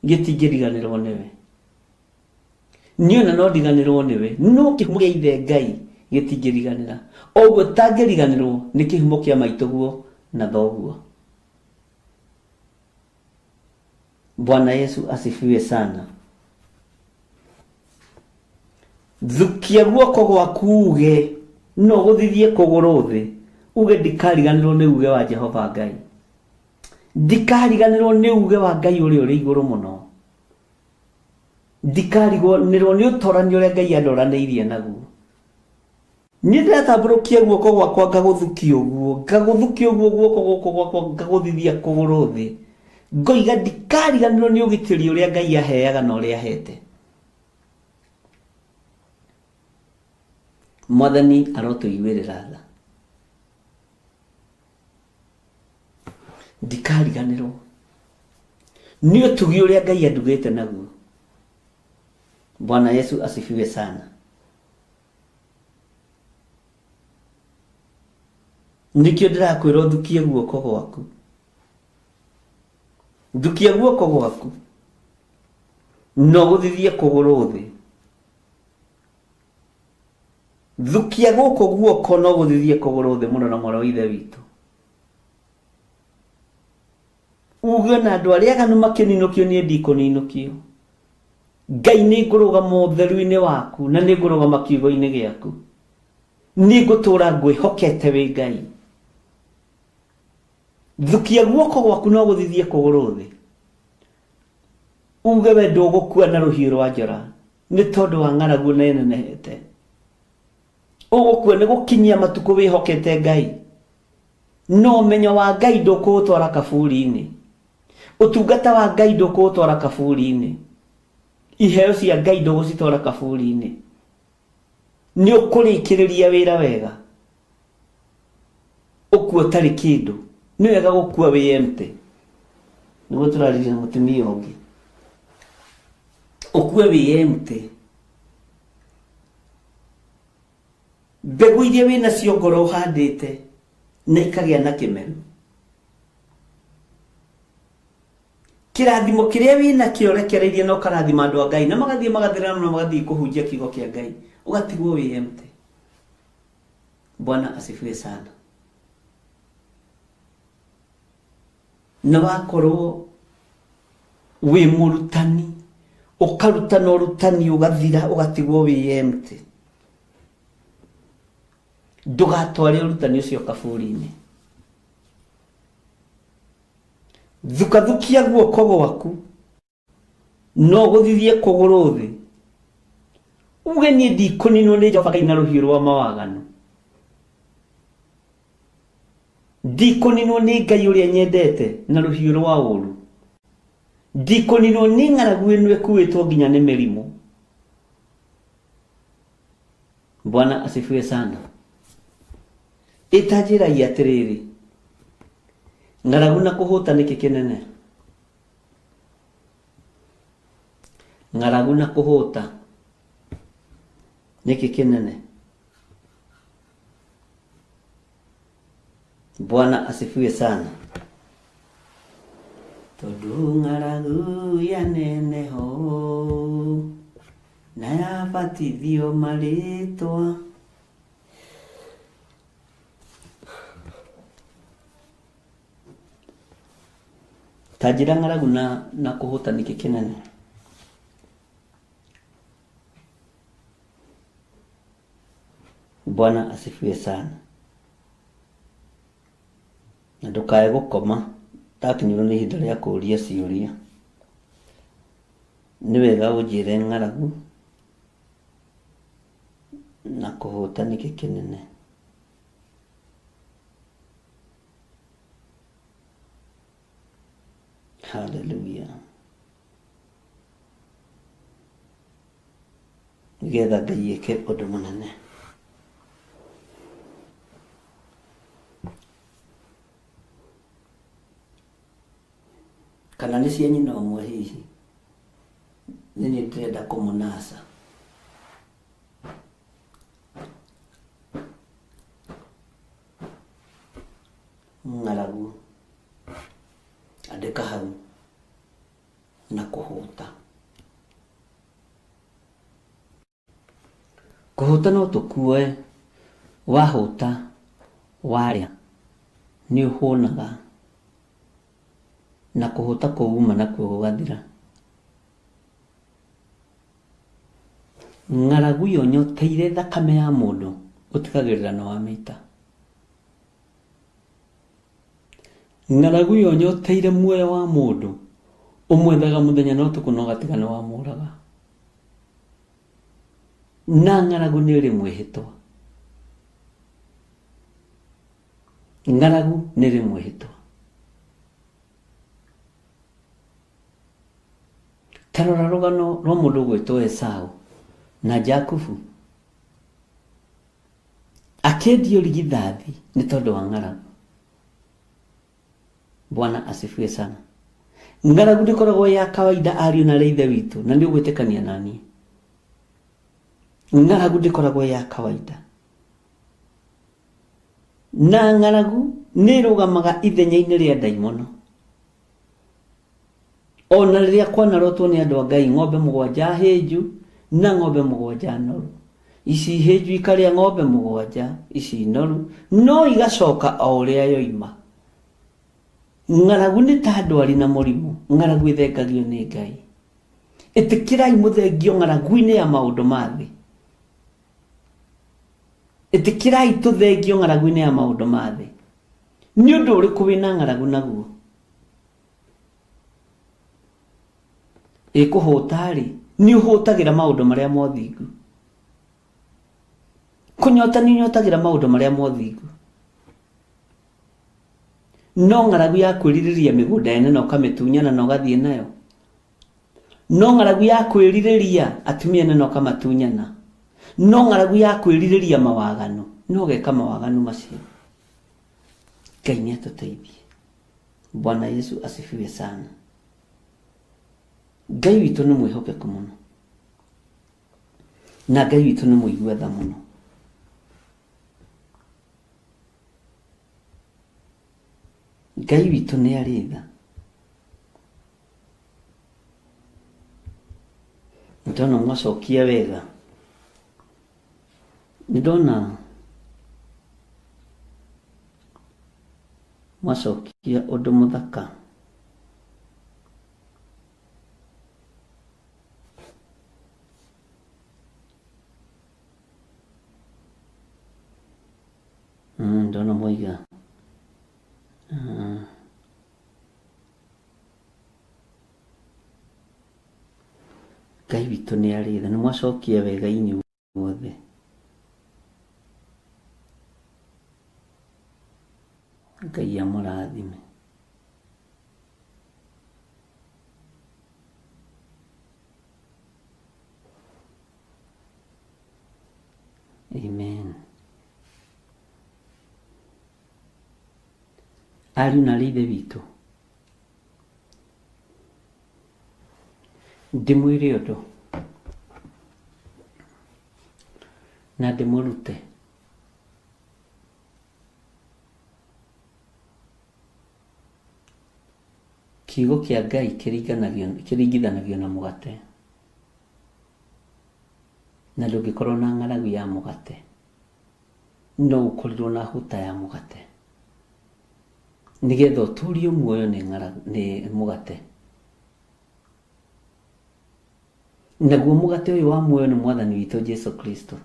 S1: gĩtingĩriganĩrwo nĩwe. Niĩ ona no ndiganĩrwo nĩwe, no kĩhumo gĩa ithe Ngai gĩtingĩriganĩra. Ũguo tangĩriganĩrwo nĩ kĩhumo kĩa maitũguo na thoguo. Bwana Yesu asifiwe sana. Thukia guoko gwaku uge no gũthithie kũgũrũ thĩ, uge ndikariganĩrwo nĩ uge wa Jehova Ngai, ndikariganĩrwo nĩ uge wa Ngai ũrĩa ũrĩ igũrũ mũno, ndikariganĩrwo nĩ ũtorani ũrĩa Ngai andoranĩirie naguo. Niĩ ndĩratambũrũkia guoko gwakwa ngagũthukia ũguo, ngagũthukia ũguo guoko gũkũ gwakwa ngagũthithia kũgũrũ thĩ, ngoiga ndikariganĩrwo nĩ ũgitĩri ũrĩa Ngai aheaga na ũrĩa ahete. Mwathani arotũiguĩrĩra tha. Ndikariganĩrwo nĩ ũtugi ũrĩa Ngai andugĩte naguo. Bwana Yesu asifiwe sana. Nĩkĩo ndĩrakwĩra ũthukie guoko gwaku, thukia guoko gwaku no gũthithie kũgũrũ thĩ. Thukia gũkũ guoko no gũthithie kũgũrũ thĩ mũno na mwarĩ wa ithe witũ. Uge na andũ arĩa aganu makĩninũkio, niĩ ndikũninũkio. Ngai nĩ ngũrũgama ũtheru-inĩ waku na nĩ ngũrũgama kiugo-inĩ gĩaku. Nĩ ngũtũũra ngwĩhokete wĩ Ngai. Thukia guoko gwaku no gũthithie kũgũrũ thĩ. Uge we ndũgũkua na rũhiũ rwa njora nĩ tondũ wa ng'aragu na ĩnenehete. Ũgũkua nĩ gũkinyia matukũ wĩhokete Ngai. No ũmenyo wa Ngai ndũkũũtwara kaburi-inĩ. Ũtungata wa Ngai ndũkũũtwara kaburi-inĩ. Iheo cia Ngai ndũgũcitwara kaburi-inĩ. Nĩ ũkũrĩkĩrĩria wĩra wega. Ũkua ũtarĩ kĩndũ. Nĩ wega gũkua wĩ empty. Nĩguo tũraririe na mũtumia ũngĩ. Ũkue wĩ empty. Mbegũ iria wĩ nacio ngoro ũhandĩte na ikagĩa na kĩmeru. Kĩrathimo kĩrĩa wĩ nakĩo ũrekereirie na ũkarathima andũ a Ngai na magathiĩ magathirana na magathiĩ kũhunjia kiugo kĩa Ngai, ũgatigwo wĩ empty. Bwana asifiwe sana. Na wakorwo wĩ mũrutani, ũkarutana ũrutani ũgathira ũgatigwo wĩ empty. Ndũgatware ũrutani ũcio kaburi-inĩ. Thukathukia guoko gwaku no gũthithie kũgũrũ thĩ. Uge niĩ ndikũninwo nĩ Jehova Ngai na rũhiũ rwa mawaganu. Ndikũninwo nĩ Ngai ũrĩa nyendete na rũhiũ rwa ũũru. Ndikũninwo nĩ ng'aragu ĩno ĩkuĩtwo nginya nĩ mĩrimũ. Bwana asifiwe sana. Ĩtanjĩrai atĩrĩrĩ, ng'aragu na kũhũta nĩkĩ kĩnene? Ng'aragu na kũhũta nĩkĩ kĩnene? Bwana asifiwe sana. Tondu ng'aragu yaneneho na yabatithio marĩtwa. Ta njĩra ng'aragu na kũhũta nĩkĩ kĩnene? Bwana asifiwe sana. Na ndũkae gũkoma, ndakinyĩrwo nĩ ihinda rĩa kũũria ciũria. Nĩ wega ũnjĩre ng'aragu na kũhũta nĩkĩ kĩnene. Hallelujah. Nĩgetha Ngai ĩke ũndũ mũnene. Kana nĩ cia nyina ũmwe hihi? Nĩ niĩ ndĩrenda kũmũnaca. Ng'aragu andĩka hau na kũhũta. Kũhũta no tũkuoe, wahũta warĩa nĩ ũhũnaga, na kũhũta kũu uma nakuo gũgathira. Ng'aragu ĩyo nyoteire thakame ya mũndũ ũtigagĩrĩra nĩ wamĩita. Ng'aragu ĩyo nyoteire muoyo wa mũndũ ũmwethaga mũthenya na ũtukũ na ũgatiga nĩ wamũraga. Na ng'aragu nĩ ĩrĩ mwĩhĩtwa. Ng'aragu nĩ ĩrĩ mwĩhĩtwa. Ta rora rũgano rwa mũndũ ũgwĩtwo Esau na Jakubu. Akĩendio rigithathi nĩ tondũ wa ng'aragu. Bwana asifiwe sana. Ng'aragu ndĩkoragwo ya kawaida ariũ na ithe witũ, na nĩ ũgwĩtĩkania naniĩ. Ng'aragu ndĩkoragwo ya kawaida. Na ng'aragu nĩ ĩrũgamaga ithenya-inĩ rĩa ndaimono. Ona rĩrĩa kwanarotwo nĩ andũ a Ngai ng'ombe mũgwanja hĩnju na ng'ombe mũgwanja noru. Ici hĩnju ikarĩa ng'ombe mũgwanja, ici noru, no igacoka o ũrĩa yoima. Ng'aragu nĩ ta ndwari na mũrimũ, ng'aragu ĩthengagio nĩ Ngai. Ĩtĩkĩrai mũthengio ng'aragu-inĩ ya maũndũ ma thĩ. Ĩtĩkĩrai tũthengio ng'aragu-inĩ ya maũndũ ma thĩ. Nĩ ũndũ ũrĩkũ wĩna ng'aragu naguo? Ĩkũhũta-rĩ, nĩ ũhũtagĩra maũndũ marĩa mothingu. Kũnyota nĩ ũnyotagĩra maũndũ marĩa mothingu. No ng'aragu ya kwĩrirĩria mĩgũnda ene na ũkamĩtunyana na ũgathiĩ nayo. No ng'aragu ya kwĩrirĩria atumia ene na ũkamatunyana. No ng'aragu ya kwĩrirĩria mawaganu, no ũgeka mawaganu macio. Ngai nĩ atũteithie. Bwana Yesu asifiwe sana. Ngai witũ nĩ mwĩhokeku mũno. Na Ngai witũ nĩ mũigua tha mũno. Ngai witũ nĩ arĩ tha. Ndona mwacokia wega. Ndona mwacokia ũndũ mũthaka. Ndona mwaiga. Ngai witũ nĩ arĩ tha. Nĩ mwacokia wega inyuothe. Ngai amũrathime. Ariũ na aarĩ a Ithe witũ, ndĩmwĩre ũndũ na ndĩmũrute. Kiugo kĩa Ngai kĩringithanagio na mũgate, na ndũngĩkorwo na ng'aragu ya mũgate, no ũkorirwo na hũta ya mũgate, nĩgetha ũtũrio muoyo nĩ mũgate. Naguo mũgate ũyũ wa muoyo nĩ Mwathani witũ Jesu Kristo.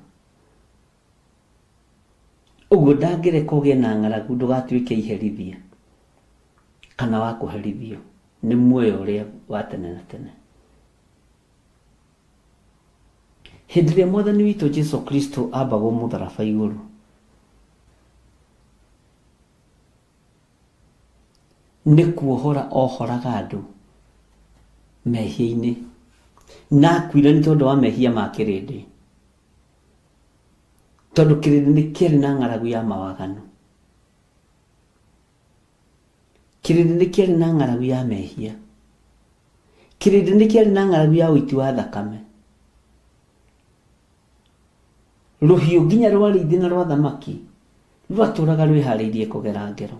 S1: Ũguo ndangĩreka ũgĩe na ng'aragu ndũgatuĩke iherithia kana wa kũherithio nĩ muoyo ũrĩa wa tene na tene. Hĩndĩ ĩrĩa Mwathani witũ Jesu Kristo ambagwo mũtharaba igũrũ, nĩ kuohora ohoraga andũ mehia-inĩ, na akuire nĩ tondũ wa mehia ma kĩrĩndĩ, tondũ kĩrĩndĩ nĩ kĩarĩ na ng'aragu ya mawaganu, kĩrĩndĩ nĩ kĩarĩ na ng'aragu ya mehia, kĩrĩndĩ nĩ kĩarĩ na ng'aragu ya ũiti wa thakame. Rũhiũ nginya rwa rĩithi na rwa thamaki rwatũraga rwĩharĩirie kũgera ngero.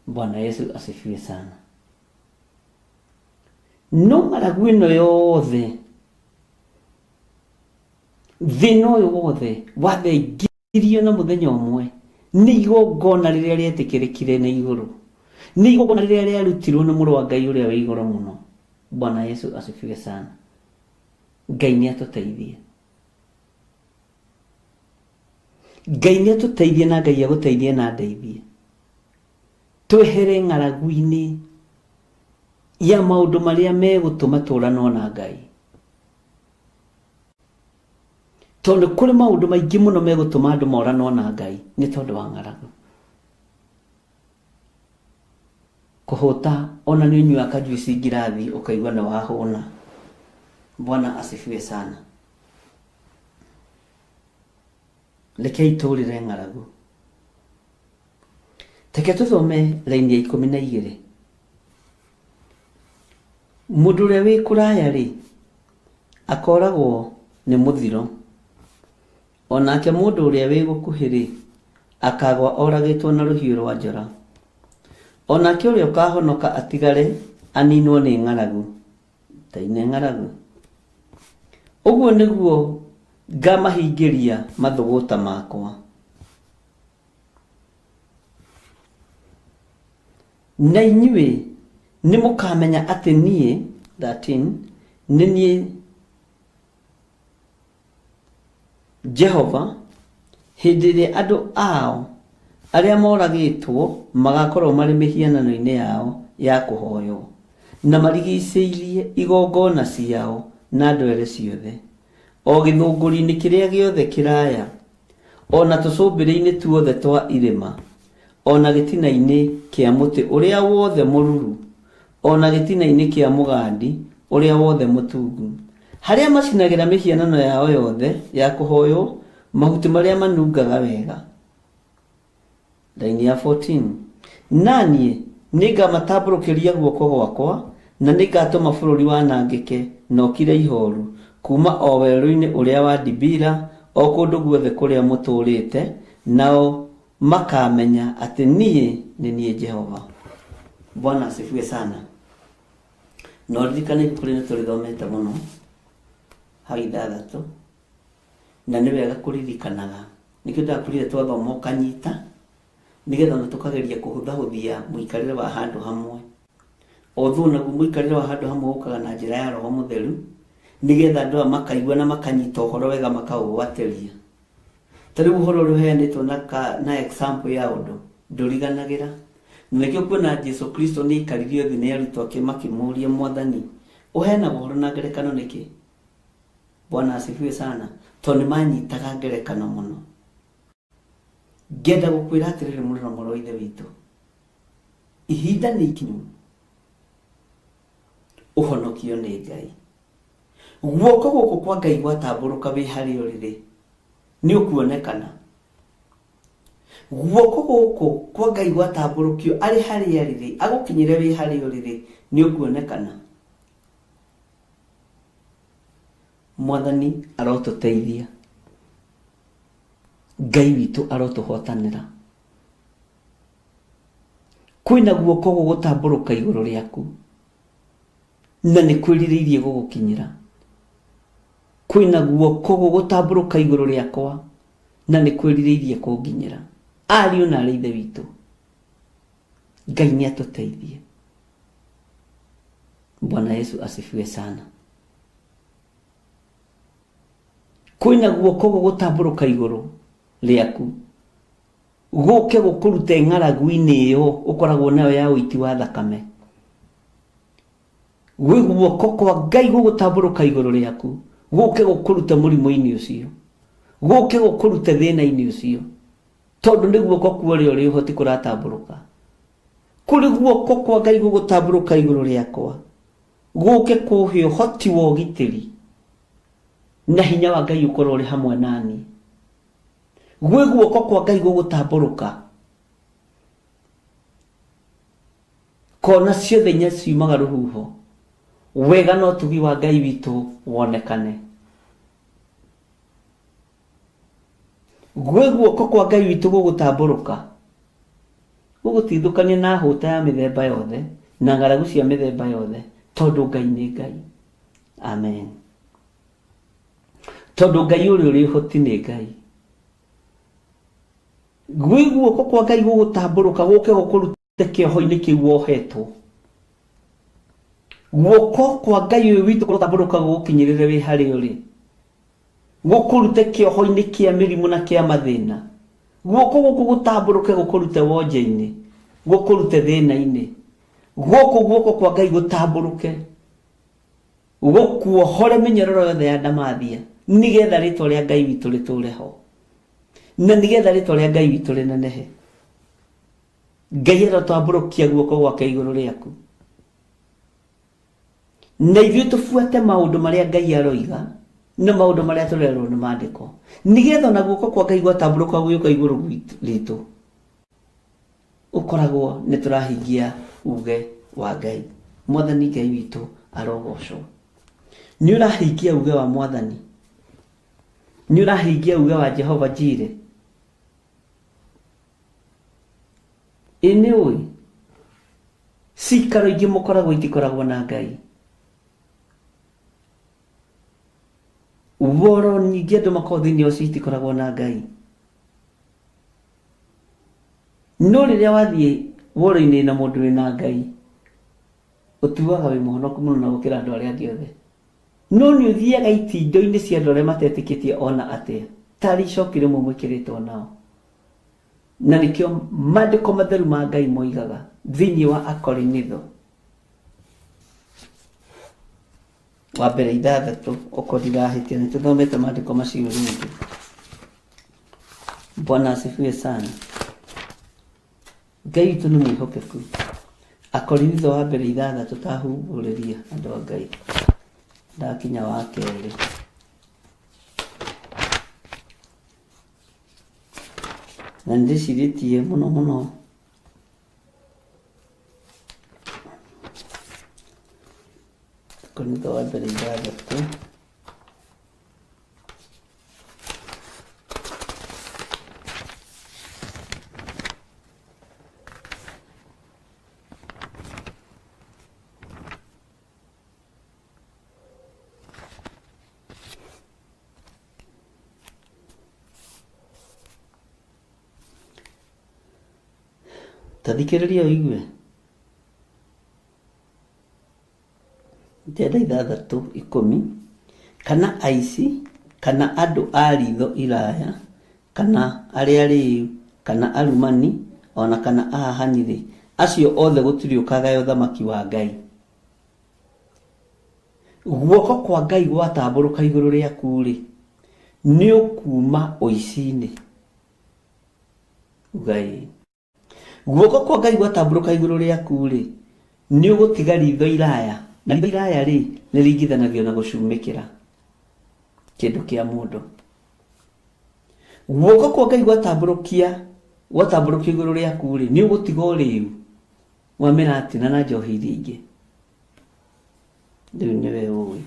S1: Bwana Yesu asifiwe sana. No ng'aragu ĩno yothe, thĩna ũyũ wothe wathengirio na mũthenya ũmwe nĩ igongona rĩrĩa rĩetĩkĩrĩkire na igũrũ, nĩ igongona rĩrĩa rĩarutirwo nĩ mũrũ wa Ngai ũrĩa wĩ igũrũ mũno. Bwana Yesu asifiwe sana. Ngai nĩ atũteithie, Ngai nĩ atũteithie, na Ngai agũteithie na ndeithie twehere ng'aragu-inĩ ya maũndũ marĩa megũtũma tũranwo na Ngai, tondũ kũrĩ maũndũ maingĩ mũno megũtũma andũ moranwo na Ngai nĩ tondũ wa ng'aragu. Kũhũta ona nĩ ũnyuaga kajuici ngirathi ũkaigua nĩ wahũna. Bwana asifiwe sana. Rekei tũrĩre ng'aragu. Reke tũthome raini ya 12. Mũndũ ũrĩa wĩ kũraya rĩ, akoragwo nĩ mũthiro, onake mũndũ ũrĩa wĩ gũkuhĩ rĩ, akagwa oragĩtwo na rũhiũ rwa njora. Onake ũrĩa ũkahonoka atigare aninwo nĩ ng'aragu. Taine ng'aragu. Ũguo nĩguo ngamahingĩria mathũgũta makwa. Na inyuĩ nĩ mũkamenya atĩ niĩ 13 nĩ niĩ Jehova, hĩndĩ ĩrĩa andũ ao arĩa moragĩtwo magakorwo marĩ mĩhianano-inĩ yao ya kũhoywo, na marigicĩirie igongona ciao na ndwere ciothe, o gĩthũngũri-inĩ kĩrĩa gĩothe kĩraya, ona tũcũmbĩrĩ-inĩ tuothe twa irĩma, ona gĩtina-inĩ kĩa mũtĩ ũrĩa wothe mũruru, ona gĩtina-inĩ kĩa mũgandi ũrĩa wothe mũtungu, harĩa macinagĩra mĩhianano yao yothe ya kũhoywo mahuti marĩa manungaga wega. Raini ya 14. Na niĩ nĩngamatambũrũkĩria guoko gwakwa, na nĩngatũma bũrũri wanangĩke na ũkire ihoru, kuma o werũ-inĩ ũrĩa wa Dibira, o kũndũ guothe kũrĩa mũtũũrĩte, nao makamenya atĩ niĩ nĩ niĩ Jehova. Bwana asifiwe sana. No ririkane ibuku rĩrĩ tũrĩthomete mũno hau ithathatũ, na nĩ wega kũririkanaga. Nĩkĩo ndakwĩrire twathoma ũkanyita, nĩgetha ona tũkageria kũhũthahũthia mũikarĩre wa handũ hamwe. Although naguo mũikarĩre wa handũ hamwe ũkaga na njĩra ya Roho Mũtheru, nĩgetha andũ aya makaigua na makanyita ũhoro wega makaũgwatĩria. Ta rĩu ũhoro ũrĩa ũheanĩtwo na example ya ũndũ ndũriganagĩra. Na nĩkĩo kuona Jesu Kristo nĩ aikaririo thĩ nĩ arutwo ake makĩmũũria, Mwathani, ũheanaga ũhoro na ngerekano nĩkĩ? Bwana asifiwe sana. Tondũ nĩ manyitaga ngerekano mũno. Ngenda gũkwĩra atĩrĩrĩ mũrũ na mwarĩ wa Ithe witũ, ihinda nĩ ikinyu ũhonokio nĩ Ngai. Guoko gũkũ kwa Ngai gwatambũrũka wĩ harĩa ũrĩ rĩ, nĩ ũkuonekana. Guoko gũkũ kwa Ngai gwatambũrũkio arĩ harĩa rĩrĩ agũkinyĩre wĩ harĩa ũrĩrĩ nĩ ũkuonekana. Mwathani arotũteithia, Ngai witũ arotũhotanĩra. Kwĩna guoko gũgũtambũrũka igũrũ rĩaku na nĩ kwĩrirĩirie gũgũkinyĩra. Kwĩna guoko gũgũtambũrũka igũrũ rĩakwa na nĩ kwĩrirĩirie kũnginyĩra. Ariũ na arĩ ithe witũ, Ngai nĩ atũteithie. Bwana Yesu asifiwe sana. Kwĩna guoko gũgũtambũrũka igũrũ rĩaku gũke gũkũrute ng'aragu-inĩ ĩyo ũkoragwo nayo ya ũiti wa thakame. Gwĩ guoko kwa Ngai gũgũtambũrũka igũrũ rĩaku gũke gũkũrute mũrimũ-inĩ ũcio, gũke gũkũrute thĩna-inĩ ũcio, tondũ nĩ guoko kwa ũrĩa ũrĩ ũhoti kũratambũrũka. Kũrĩ guoko kwa Ngai gũgũtambũrũka igũrũ rĩakwa gũke kũhe ũhoti wa ũgitĩri na hinya wa Ngai ũkorwo ũrĩ hamwe nani. Gwĩ guoko kwa Ngai gũgũtambũrũka kona ciothe inya ciumaga rũhuho, wega na ũtugi wa Ngai witũ wonekane. Gwĩ guoko kwa Ngai witũ gũgũtambũrũka gũgũtithũkania na hũta ya mĩthemba yothe na ng'aragu cia mĩthemba yothe, tondũ Ngai nĩ Ngai. Amen. Tondũ Ngai ũrĩa ũrĩ ũhoti nĩ Ngai. Gwĩ guoko kwa Ngai gũgũtambũrũka gũke gũkũrute kĩoho-inĩ kĩu wohetwo. Guoko kwa Ngai ũyũ witũ kũrotambũrũka gũgũkinyĩrĩre wĩ harĩa ũrĩ, gũkũrute kĩoho-inĩ kĩa mĩrimũ na kĩa mathĩna. Guoko gũkũ gũtambũrũke gũkũrute wonje-inĩ, gũkũrute thĩna-inĩ. Gũkũ guoko kwa Ngai gũtambũrũke gũkuohore mĩnyororo yothe ya ndamathia, nĩgetha rĩtwa rĩa Ngai witũ rĩtũre ho na nĩgetha rĩtwa rĩa Ngai witũ rĩnenehe. Ngai arotambũrũkia guoko gwake igũrũ rĩaku na ithuĩ tũbuate maũndũ marĩa Ngai aroiga na maũndũ marĩa tũrerwo nĩ maandĩko, nĩgetha ona guoko kwa Ngai gwatambũrũka gũgĩũka igũrũ ritũ ũkoragwo nĩ tũrahingia uge wa Ngai. Mwathani Ngai witũ arogocwo. Nĩ ũrahingia uge wa Mwathani, nĩ ũrahingia uge wa Jehova Jire. Ĩ nĩ ũĩ cikaro ingĩ mũkoragwo itikoragwo na Ngai. Woro nyingĩ andũ makoragwo thĩinĩ wacio itikoragwo na Ngai. No rĩrĩa wathiĩ woro-inĩ na mũndũ wĩna Ngai, ũtuaga wĩ mũhonoku mũno na gũkĩra andũ arĩa angĩ othe. No nĩ ũthiaga itindo-inĩ cia andũ arĩa matetĩkĩtie ona atĩa, tarĩ icoki rĩmwe mwĩkĩrĩtwo nao. Na nĩkĩo maandĩko matheru ma Ngai moigaga thĩinĩ wa Akorinitho wa mbere ithathatũ, okorwo ndirahĩtia nĩ tũthomete maandĩko macio rĩngĩ. Bwana asifiwe sana. Ngai witũ nĩ mwĩhokeku. Akorinitho wa mbere ithathatũ tahumbũrĩria andũ a Ngai, ndakinya wa kerĩ. Na nĩndĩcirĩtie mũno mũno Akorinitho wa mbere ithathatũ tathikĩrĩria ũigue. Ndenda ithathatũ ikũmi, kana aici, kana andũ a ritho iraya, kana arĩa arĩĩu, kana arumani, ona kana ahahanyi-rĩ, acio othe gũtirĩ ũkagaya ũthamaki wa Ngai. Guoko kwa Ngai gwatambũrũka igũrũ rĩaku-rĩ, nĩ ũkuuma ũici-inĩ. Ngai. Guoko kwa Ngai gwatambũrũka igũrũ rĩaku-rĩ, nĩ ũgũtiga ritho iraya. Na ritho iraya rĩ, nĩringithanagio na gũcumĩkĩra kĩndũ kĩa mũndũ. Guoko kwa Ngai gwatambũrũkia Gwatambũrũkio igũrũ rĩaku rĩ, nĩ ũgũtiga ũrĩu wa mĩratina na njohi iria ingĩ. Rĩu nĩwe ũĩ.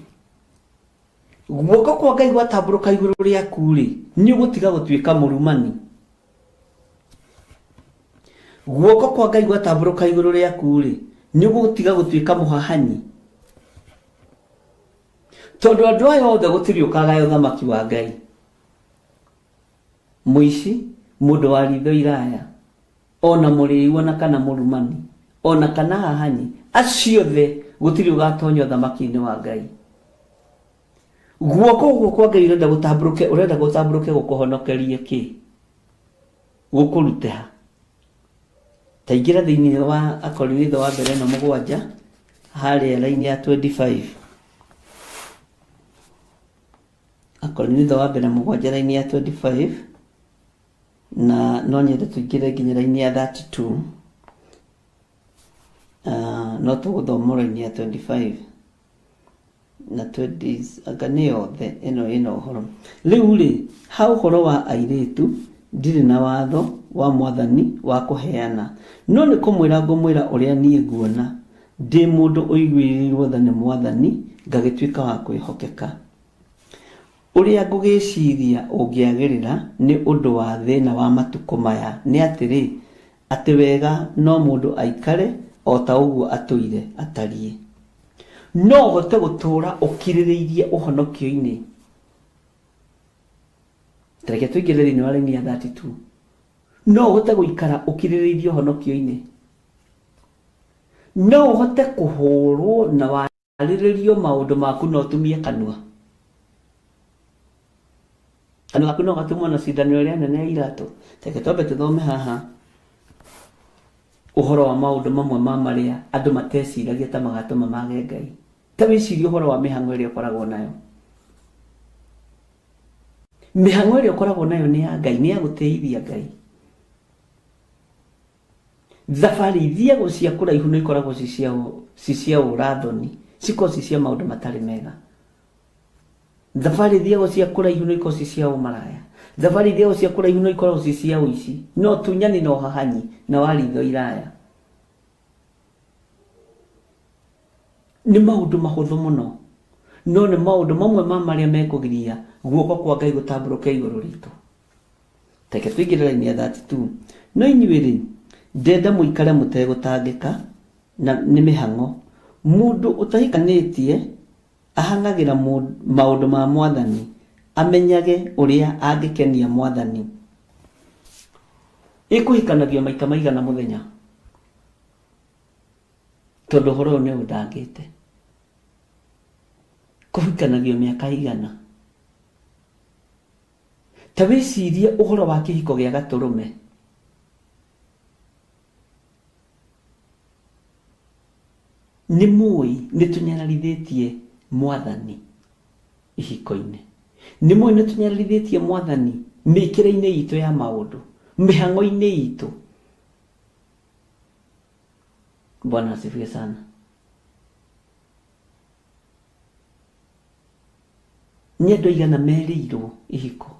S1: Guoko kwa Ngai gwatambũrũka igũrũ rĩaku rĩ, nĩ ũgũtiga gũtuĩka mũrumani. Guoko kwa Ngai gwatambũrũka igũrũ rĩaku rĩ, nĩ ũgũtiga gũtuĩka mũhahanyi. Tondũ andũ aya othe gũtirĩ ũkagaya ũthamaki wa Ngai. Mũici, mũndũ wa ritho iraya, ona mũrĩu ona kana mũrumani, ona kana hahanyi, acio othe gũtirĩ ũgatonya ũthamaki-inĩ wa Ngai. Guoko gũkũ kwa Ngai ũrenda gũtambũrũke, ũrenda gũtambũrũke gũkũhonokerie kĩ? Gũkũrute ha? Ta ingĩra thĩinĩ wa Akorinitho wa mbere ĩno 7 harĩa raini ya 25. Akorinitho wa mbere 7 raini ya 25 na no nyende tũingĩre nginya raini ya 32. No tũgũthoma raini ya 25 na 20 anga nĩ yothe ĩno ĩna ũhoro. Rĩu rĩ, ha ũhoro wa airĩtu ndirĩ na watho wa mwathani wa kũheana, no nĩ kũmwĩra ngũmwĩra ũrĩa niĩ nguona ndĩ mũndũ ũiguĩrĩirwo tha nĩ mwathani ngagĩtuĩka wa kwĩhokeka. Ũrĩa ngũgĩciria ũngĩagĩrĩra nĩ ũndũ wa thĩna wa matukũ maya nĩ atĩrĩ, atĩ wega no mũndũ aikare o ta ũguo atũire atariĩ. No ũhote gũtũũra ũkirĩrĩirie ũhonokio-inĩ. Reke tũingĩre thĩinĩ wa raini ya 32. No ũhote gũikara ũkirĩrĩirie ũhonokio-inĩ. No ũhote kũhũrwo na warĩrĩrio maũndũ maku na ũtumie kanua. Kanua gaku no gatumwo na cindano ĩrĩa nene ya iratũ. Reke twambe tũthome haha ũhoro wa maũndũ mamwe ma marĩa andũ mateciragia ta magatũma mage Ngai. Ta wĩcirie ũhoro wa mĩhang'o ĩrĩa ũkoragwo nayo. Mĩhang'o ĩrĩa ũkoragwo nayo nĩ ya Ngai, nĩ ya gũtĩithia Ngai. Thabarĩ ithiagwo cia kũraihu nĩ ikoragwo ci cia ũrathoni, cikoragwo ci cia maũndũ matarĩ mega. Thabarĩ ithiagwo cia kũraihu nĩ ikoragwo ci cia ũmaraya. Thabarĩ ithiagwo cia kũraihu no ikoragwo ci cia ũici, no tunyani na ũhahanyi na wa ritho iraya. Nĩ maũndũ mahũthũ mũno, no nĩ maũndũ mamwe ma marĩa mekũgiria guoko kwa Ngai gũtambũrũke igũrũ ritũ. Reke tũingĩre raini ya 32. No inyuĩ rĩ, ndenda mũikare mũtegũtangĩka na nĩ mĩhang'o. Mũndũ ũtahikanĩtie ahang'agĩra maũndũ ma mwathani, amenyage ũrĩa angĩkenia mwathani. Ĩkũhikanagio maita maigana mũthenya, tondũ ũhoro ũyũ nĩ ũndangĩte. Kũhikanagio mĩaka igana. Ta wĩcirie ũhoro wa kĩhiko gĩa gatũrũme. Nĩ mũĩ nĩ tũnyararithĩtie mwathani ihiko-inĩ. Nĩ mũĩ nĩ tũnyararithĩtie mwathani mĩkĩre-inĩ itũ ya maũndũ, mĩhang'o-inĩ itũ. Bwana asifiwe sana. Nĩ andũ aigana merĩirwo ihiko,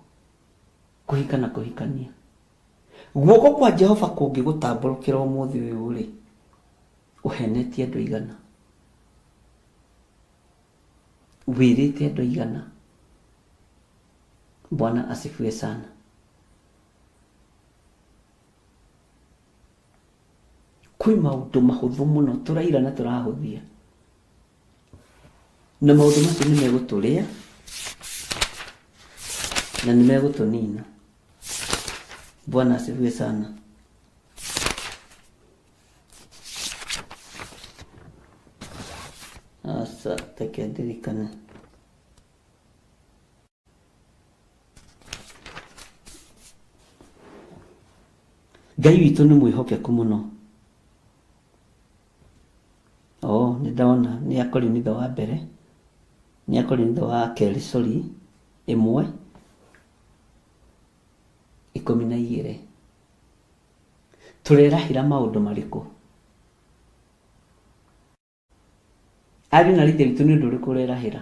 S1: kũhika na kũhikania. Guoko kwa Jehova kũngĩgũtambũrũkĩra ũmũthĩ ũyũ rĩ, ũhenetie andũ aigana, wĩrĩte andũ aigana. Bwana asifiwe sana. Kwĩ maũndũ mahũthũ mũno tũraira na tũrahũthia, na maũndũ macio nĩ megũtũrĩa na nĩ megũtũnina. Bwana asifiwe sana. Asa reke ndirikane. Ngai witũ nĩ mwĩhokeku mũno. Oh, nĩ ndona nĩ Akorinitho wa mbere, nĩ Akorinitho wa kerĩ, sorry, 1:12. Tũrerahĩra maũndũ marĩkũ? Ariũ na ithe witũ nĩ ũndũ ũrĩkũ ũrerahĩra?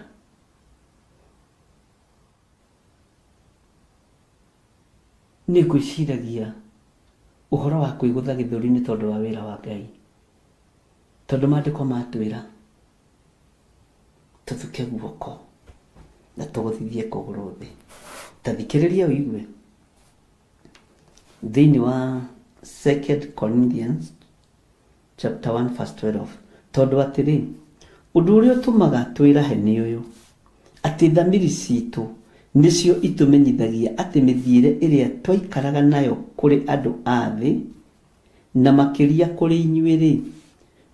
S1: Nĩ ngwĩciragia Ũhoro wa kwĩgũtha gĩthũri nĩ tondũ wa wĩra wa Ngai. Tondũ maandĩko matwĩra tũthuke guoko na tũgũthithie kũgũrũ thĩ. Ta thikĩrĩria ũigue. Thĩinĩ wa 2 Corinthians chapter 1 verse 12, tondũ atĩrĩ, ũndũ ũrĩa ũtũmaga twĩrahe nĩ ũyũ, atĩ thamiri citũ nĩcio itũmenyithagia atĩ mĩthiĩre ĩrĩa twaikaraga nayo kũrĩ andũ a thĩ na makĩria kũrĩ inyuĩ-rĩ,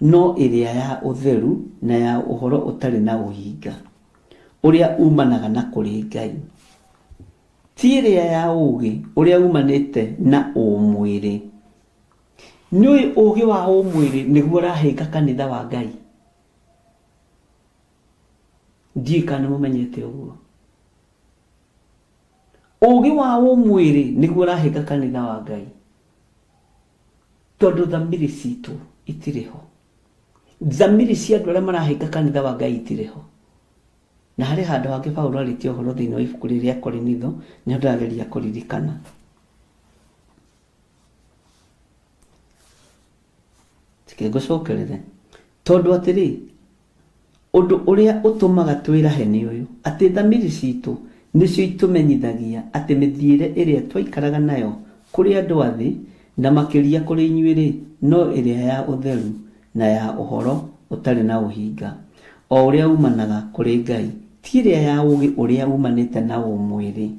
S1: no ĩrĩa ya ũtheru na ya ũhoro ũtarĩ na ũhinga ũrĩa umanaga na kũrĩ Ngai, ti ĩrĩa ya ũũgĩ ũrĩa umanĩte na ũmwĩrĩ. Nĩũĩ ũũgĩ wa ũmwĩrĩ nĩguo ũrahĩnga kanitha wa Ngai. Ndiũĩ kana nĩmũmenyete ũguo. Ũũgĩ wa ũmwĩrĩ nĩguo ũrahĩnga kanitha wa Ngai, tondũ thamiri citũ itirĩ ho. Thamiri cia andũ arĩa marahĩnga kanitha wa Ngai itirĩ ho. Na harĩ handũ hangĩ Paũlũ arĩtie ũhoro thĩinĩ wa ibuku rĩrĩa Korinitho, nĩho ndĩrageria kũririkana. Reke ngũcokerere. Tondũ atĩrĩ, ũndũ ũrĩa ũtũmaga twĩrahe nĩ ũyũ, atĩ thamiri citũ nĩcio itũmenyithagia atĩ mĩthiĩre ĩrĩa twaikaraga nayo kũrĩ andũ a thĩ na makĩria kũrĩ inyuĩ-rĩ, no ĩrĩa ya ũtheru na ya ũhoro ũtarĩ na ũhinga, o ũrĩa umanaga kũrĩ Ngai, ti ĩrĩa ya ũũgĩ ũrĩa umanĩte na ũmwĩrĩ,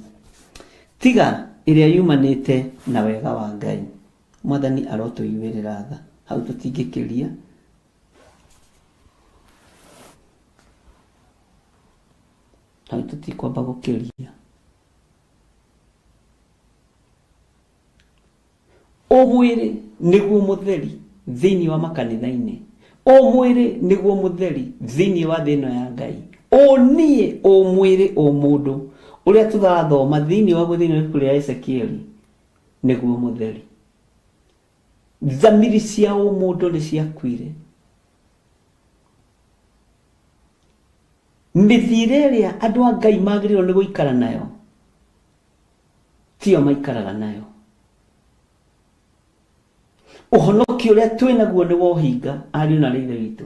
S1: tiga ĩrĩa yumanĩte na wega wa Ngai. Mwathani arotũiguĩrĩra tha. Hau tũtingĩkĩria. Hau tũtikwamba gũkĩria. Ũmwĩrĩ nĩguo mũtheri thĩinĩ wa makanitha-inĩ. Ũmwĩrĩ nĩguo mũtheri thĩinĩ wa thĩ ĩno ya Ngai. Ũniĩ ũmwĩrĩ ũmũndũ ũrĩa tũrathoma thĩinĩ wa thĩinĩ wa ibuku rĩa Ezekieli nĩguo mũtheri. Thamiri cia ũmũndũ nĩ ciakuire. Mĩthiĩre ĩrĩa andũ a Ngai magĩrĩirwo nĩ gũikara nayo tiyo maikaraga nayo. Ũhonokio ũrĩa twĩ naguo nĩ wa ũhinga, ariũ na aarĩ a Ithe witũ.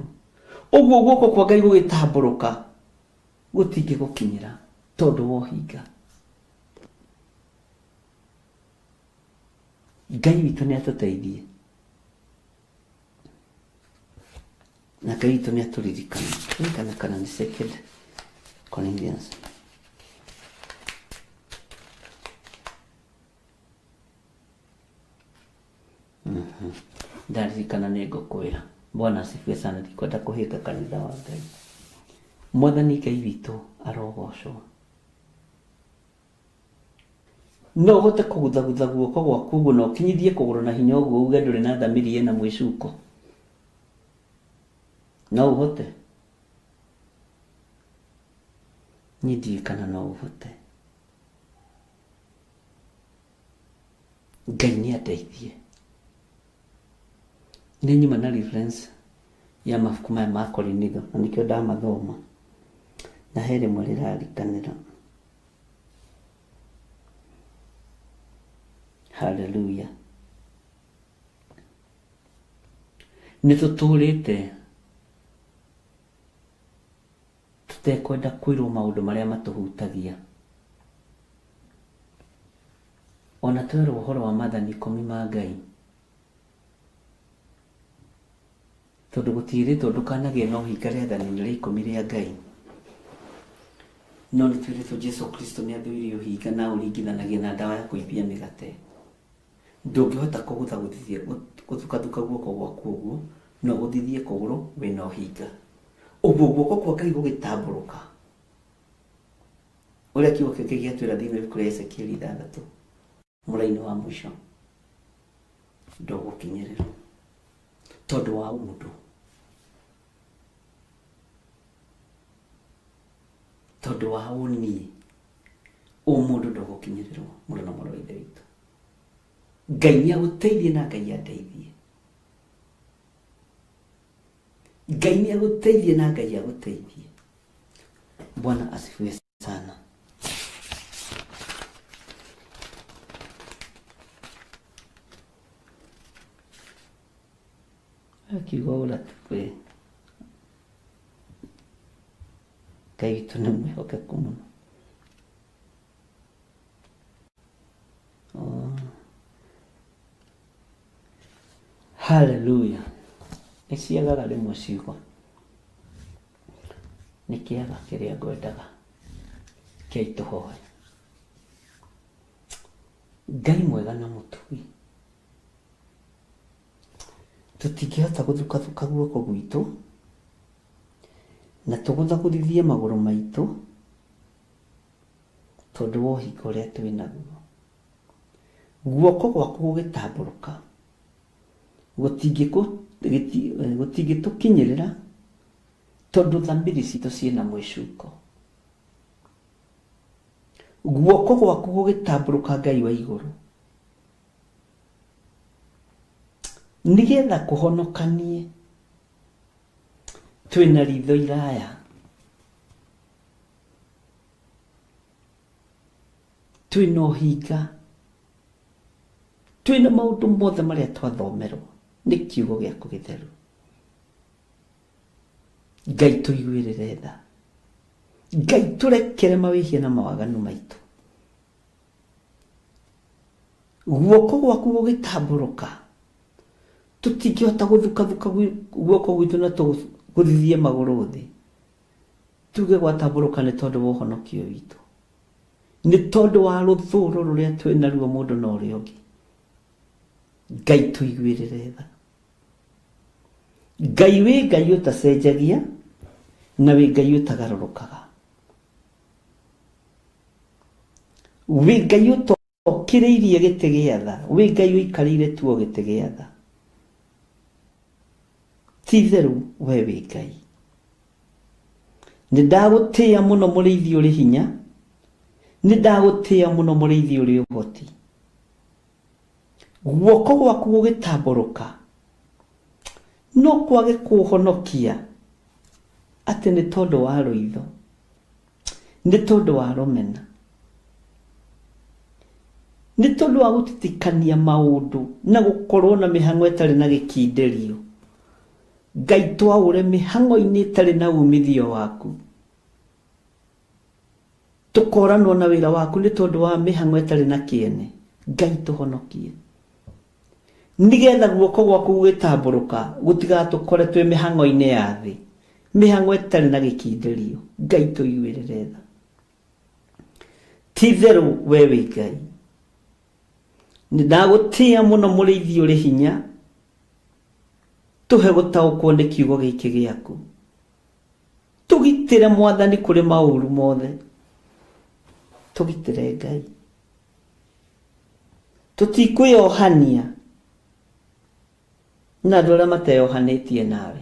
S1: Ũguo guoko kwa Ngai gũgĩtambũrũka gũtingĩgũkinyĩra tondũ wa ũhinga. Ngai witũ nĩ atũteithie. Na Ngai witũ nĩ atũririkane. Ririkana kana nĩ 2 Corinthians. Ndaririkana nĩ ngũkwĩra. Bwana asifiwe sana. Ndikwenda kũhĩnga kanitha wa Ngai. Mwathani Ngai witũ arogocwo. No ũhote kũguthagutha guoko gwaku ũguo na ũkinyithie kũgũrũ na hinya ũguo uge ndũrĩ na thamiri ĩna mwĩcuko. No ũhote? Niĩ ndiũĩ kana no ũhote. Ngai nĩ andeithie. Nĩ nyuma na reference ya mabuku maya ma Korinitho na nĩkĩo ndamathoma. Na he rĩmwe rĩrarikanĩra. Hallelujah. Nĩ tũtũrĩte tũtekwenda kwĩrwo maũndũ marĩa matũhutagia. Ona twerwo ũhoro wa maathani 10 ma Ngai, tondũ gũtiĩrĩtwo ndũkanagĩe na ũhinga rĩathani-inĩ rĩa 10 rĩa Ngai, no nĩ twĩrĩtwo Jesu Kristo nĩ athũire ũhinga na ũringithanagia na ndawa ya kũimbia mĩgate. Ndũngĩhota kũgũthaguthithia gũthukathuka guoko gwaku ũguo, no ũgũthithie kũgũrũ wĩna ũhinga. Ũguo guoko kwa Ngai gũgĩtambũrũka, ũrĩa kiugo kĩa Ngai gĩatwĩra thĩinĩ wa ibuku rĩa Ezekieli 6 mũraini wa mũico, ndũgũkinyĩrĩrwo tondũ wa ũndũ, tondũ wa ũniĩ ũmũndũ ndũgũkinyĩrĩrwo. Mũrũ na mwarĩ wa Ithe witũ, Ngai nĩ agũteithie na Ngai andeithie. Ngai nĩ agũteithie na Ngai agũteithie. Bwana asifiwe sana. Akiuga ũra twĩ Ngai witũ nĩ mwĩhokeku mũno. Oh. Hallelujah. Nĩ ciagaga rĩmwe ciugo. Nĩ kĩaga kĩrĩa ngwendaga. Kĩai tũhoe. Ngai mwega na mũtugi. Tũtingĩhota gũthukathuka guoko gwitũ na tũgũthagũthithie magũrũ maitũ tondũ wa ũhinga ũrĩa twĩ naguo. Guoko gwaku gũgĩtambũrũka gũtingĩtũkinyĩrĩra tondũ thamiri citũ ciĩna mwĩcuko. Guoko gwaku gũgĩtambũrũka Ngai wa igũrũ nĩgetha kũhonokanie twĩna ritho iraya, twĩna ũhinga, twĩna maũndũ mothe marĩa twathomerwo nĩ kiugo gĩaku gĩtheru. Ngai tũiguĩrĩre tha, Ngai tũrekere mawĩhia na mawaganu maitũ. Guoko gwaku gũgĩtambũrũka tũtingĩhota gũthukathuka guoko gwitũ na tũgũthithie magũrũ thĩ tuge gwatambũrũka nĩ tondũ wa ũhonokio witũ, nĩ tondũ wa rũthũro rũrĩa twĩ naruo mũndũ na ũrĩa ũngĩ. Ngai tũiguĩrĩre tha. Ngai wĩ Ngai ũtacenjagia na wĩ Ngai ũtagarũrũkaga, wĩ Ngai ũtokĩrĩirie gĩtĩ gĩa tha, wĩ Ngai ũikarĩire tuo gĩtĩ gĩa tha. Ti itherũ we wĩ Ngai. Nĩ ndagũtĩĩa mũno mũrĩithi ũrĩ hinya, nĩ ndagũtĩĩa mũno mũrĩithi ũrĩ ũhoti. Guoko gwaku gũgĩtambũrũka no kwage kũhonokia atĩ nĩ tondũ wa rũitho, nĩ tondũ wa rũmena, nĩ tondũ wa gũtitikania maũndũ na gũkorwo na mĩhang'o ĩtarĩ na gĩkindĩrio. Ngai twaũre mĩhang'o-inĩ ĩtarĩ na umithio waku, tũkoranwo na wĩra waku nĩ tondũ wa mĩhang'o ĩtarĩ na kĩene. Ngai tũhonokie nĩgetha guoko gwaku gũgĩtambũrũka gũtigatũkore twĩ mĩhang'o-inĩ ya thĩ, mĩhang'o ĩtarĩ na gĩkindĩrio. Ngai tũiguĩrĩre tha. Ti itherũ we wĩ Ngai. Nĩ ndagũtĩĩa mũno mũrĩithi ũrĩ hinya, tũhe gũtaũkwo nĩ kiugo gĩkĩ gĩaku. Tũgitĩre Mwathani kũrĩ maũru mothe, tũgitĩre Ngai. Tũtikwĩyohania na andũ arĩa mateyohanĩtie nawe,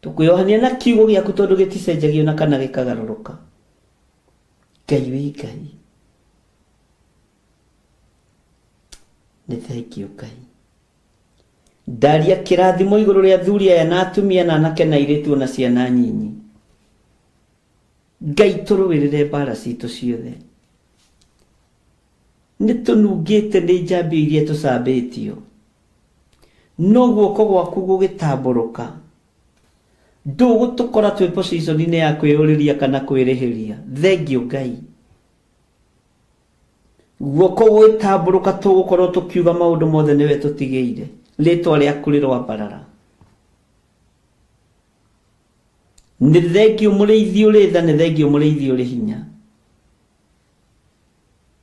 S1: tũkwĩyohania na kiugo gĩaku tondũ gĩticenjagio na kana gĩkagarũrũka. Ngai wĩ Ngai. Nĩ thengiũ Ngai. Ndaria kĩrathimo igũrũ rĩa athuri aya na atumia na anake na airĩtu ona ciana nyinyi. Ngai tũrũĩrĩre mbara citũ ciothe. Nĩ tũnungĩte nĩ njambio iria tũcambĩtio, no guoko gwaku gũgĩtambũrũka ndũgũtũkora twĩ position-inĩ ya kwĩyũrĩria kana kwĩrĩhĩria. Thengiũ Ngai. Guoko gũgĩtambũrũka tũgũkorwo tũkiuga maũndũ mothe nĩwe tũtigĩire. Rĩtwa rĩaku rĩroambarara. Nĩ thengiũ mũrĩithi ũrĩ tha, nĩ thengiũ mũrĩithi ũrĩ hinya.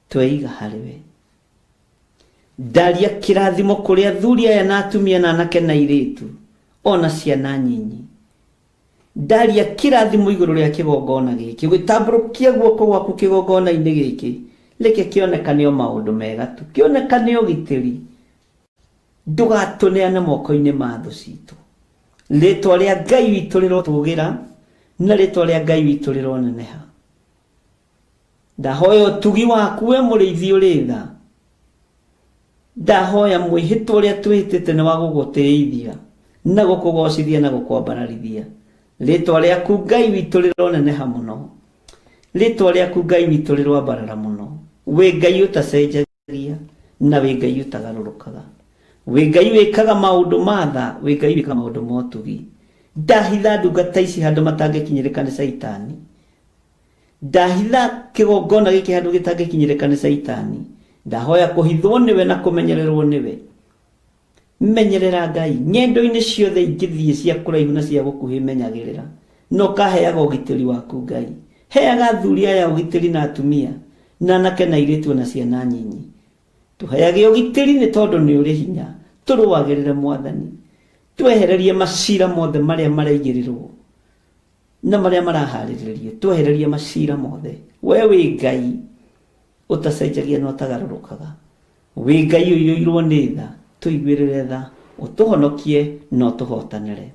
S1: Tweiga harĩ we. Ndaria kĩrathimo kũrĩ athuri aya na atumia na anake na airĩtu ona ciana nyinyi. Ndaria kĩrathimo igũrũ rĩa kĩgongona gĩkĩ, ũgĩtambũrũkia guoko gwaku kĩgongona-inĩ gĩkĩ, reke kĩonekane o maũndũ mega tu, kĩonekane ũgitĩri. Ndũgatũneane moko-inĩ ma thũ citũ. Rĩtwa rĩa Ngai witũ rĩrotũgĩra na rĩtwa rĩa Ngai witũ rĩroneneha. Ndahoya ũtugi waku we mũrĩithi ũrĩ tha. Ndahoya mwĩhĩtwa ũrĩa twĩhĩtĩte nĩ wa gũgũtĩithia na gũkũgocithia na gũkwambararithia. Rĩtwa rĩaku Ngai witũ rĩroneneha mũno, rĩtwa rĩaku Ngai witũ rĩroambarara mũno. Wĩ Ngai ũtacenjagia na wĩ Ngai ũtagarũrũkaga. Wĩ Ngai wĩkaga maũndũ ma tha, wĩ Ngai wĩkaga maũndũ ma ũtugi. Ndahitha ndungata ici handũ matangĩkinyĩrĩka nĩ Caitani. Ndahitha kĩgongona gĩkĩ handũ gĩtangĩkinyĩrĩka nĩ Caitani. Ndahoya kũhithwo nĩwe na kũmenyererwo nĩwe. Menyerera Ngai ng'endo-inĩ ciothe ingĩthiĩ cia kũraihu na cia gũkuhĩ, menyagĩrĩra na ũkaheaga ũgitĩri waku Ngai. Heaga athuri aya ũgitĩri na atumia na anake na airĩtu na ciana nyinyi. Tũheage ũgitĩri nĩ tondũ nĩ ũrĩ hinya. Tũrũagĩrĩre Mwathani, twehererie macira mothe marĩa maraigĩrĩrwo na marĩa maraharĩrĩrio. Twehererie macira mothe. We wĩ Ngai ũtacenjagia na ũtagarũrũkaga. Wĩ Ngai ũiyũirwo nĩ tha, tũiguĩrĩre tha, ũtũhonokie na ũtũhotanĩre.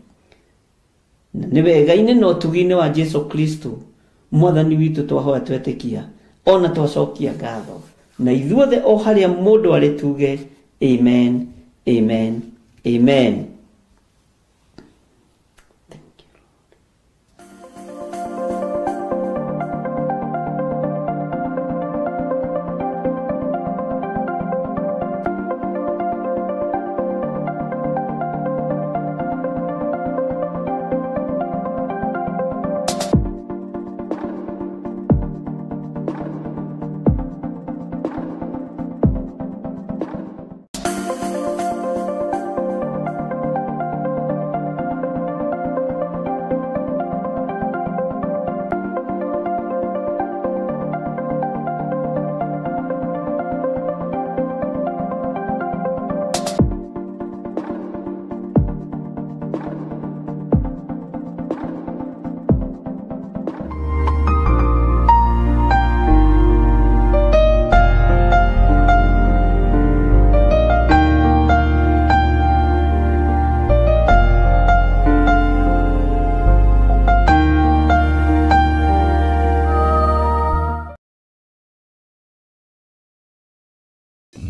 S1: Na nĩ wega-inĩ na ũtugi-inĩ wa Jesu Kristo Mwathani witũ twahoya twetĩkia ona twacokia ngatho. Na ithuothe o harĩa mũndũ arĩ tuge amen, amen, amen. Thank you, Lord.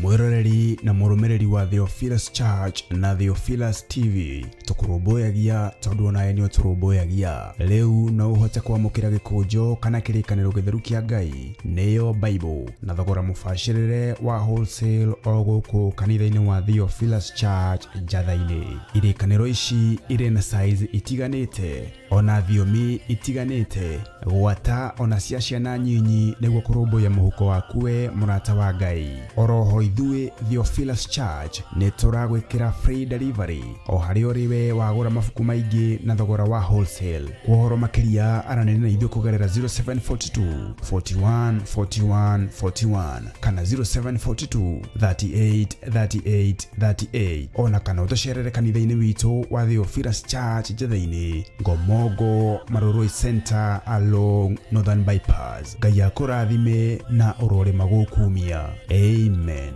S6: Mwiroreri na mũrũmĩrĩri wa Theophilus Church na Theophilus TV, tũkũrũmbũyagia tondũ onawe nĩ ũtũrũmbũyagia. Rĩu no ũhote kwamũkĩra gĩkũnjo kana kĩrĩkanĩro gĩtheru kĩa Ngai, nĩyo Bible, na thogora mũbacĩrĩre wa wholesale o gũkũ kanitha-inĩ wa Theophilus Church Njatha-inĩ. Irĩkanĩro ici irĩ na size itiganĩte ona thiomi itiganĩte, gwata ona cia ciana nyinyi, nĩguo kũrũmbũiya mũhuko waku we mũrata wa Ngai. Oroho ithuĩ Theophilus Church nĩ tũragwĩkĩra free delivery o harĩa ũrĩ we wagũra mabuku maingĩ na thogora wa wholesale. Kwa ũhoro makĩria aranĩria na ithuĩ kũgerera 0742 41 41 41 kana 0742 38 38 38, ona kana ũtũcerere kanitha-inĩ witũ wa Theophilus Church Njatha-inĩ, Ngomongo Marurui Center along Northern Bypass. Ngai akũrathime na ũrorĩma gũkumia. Amen.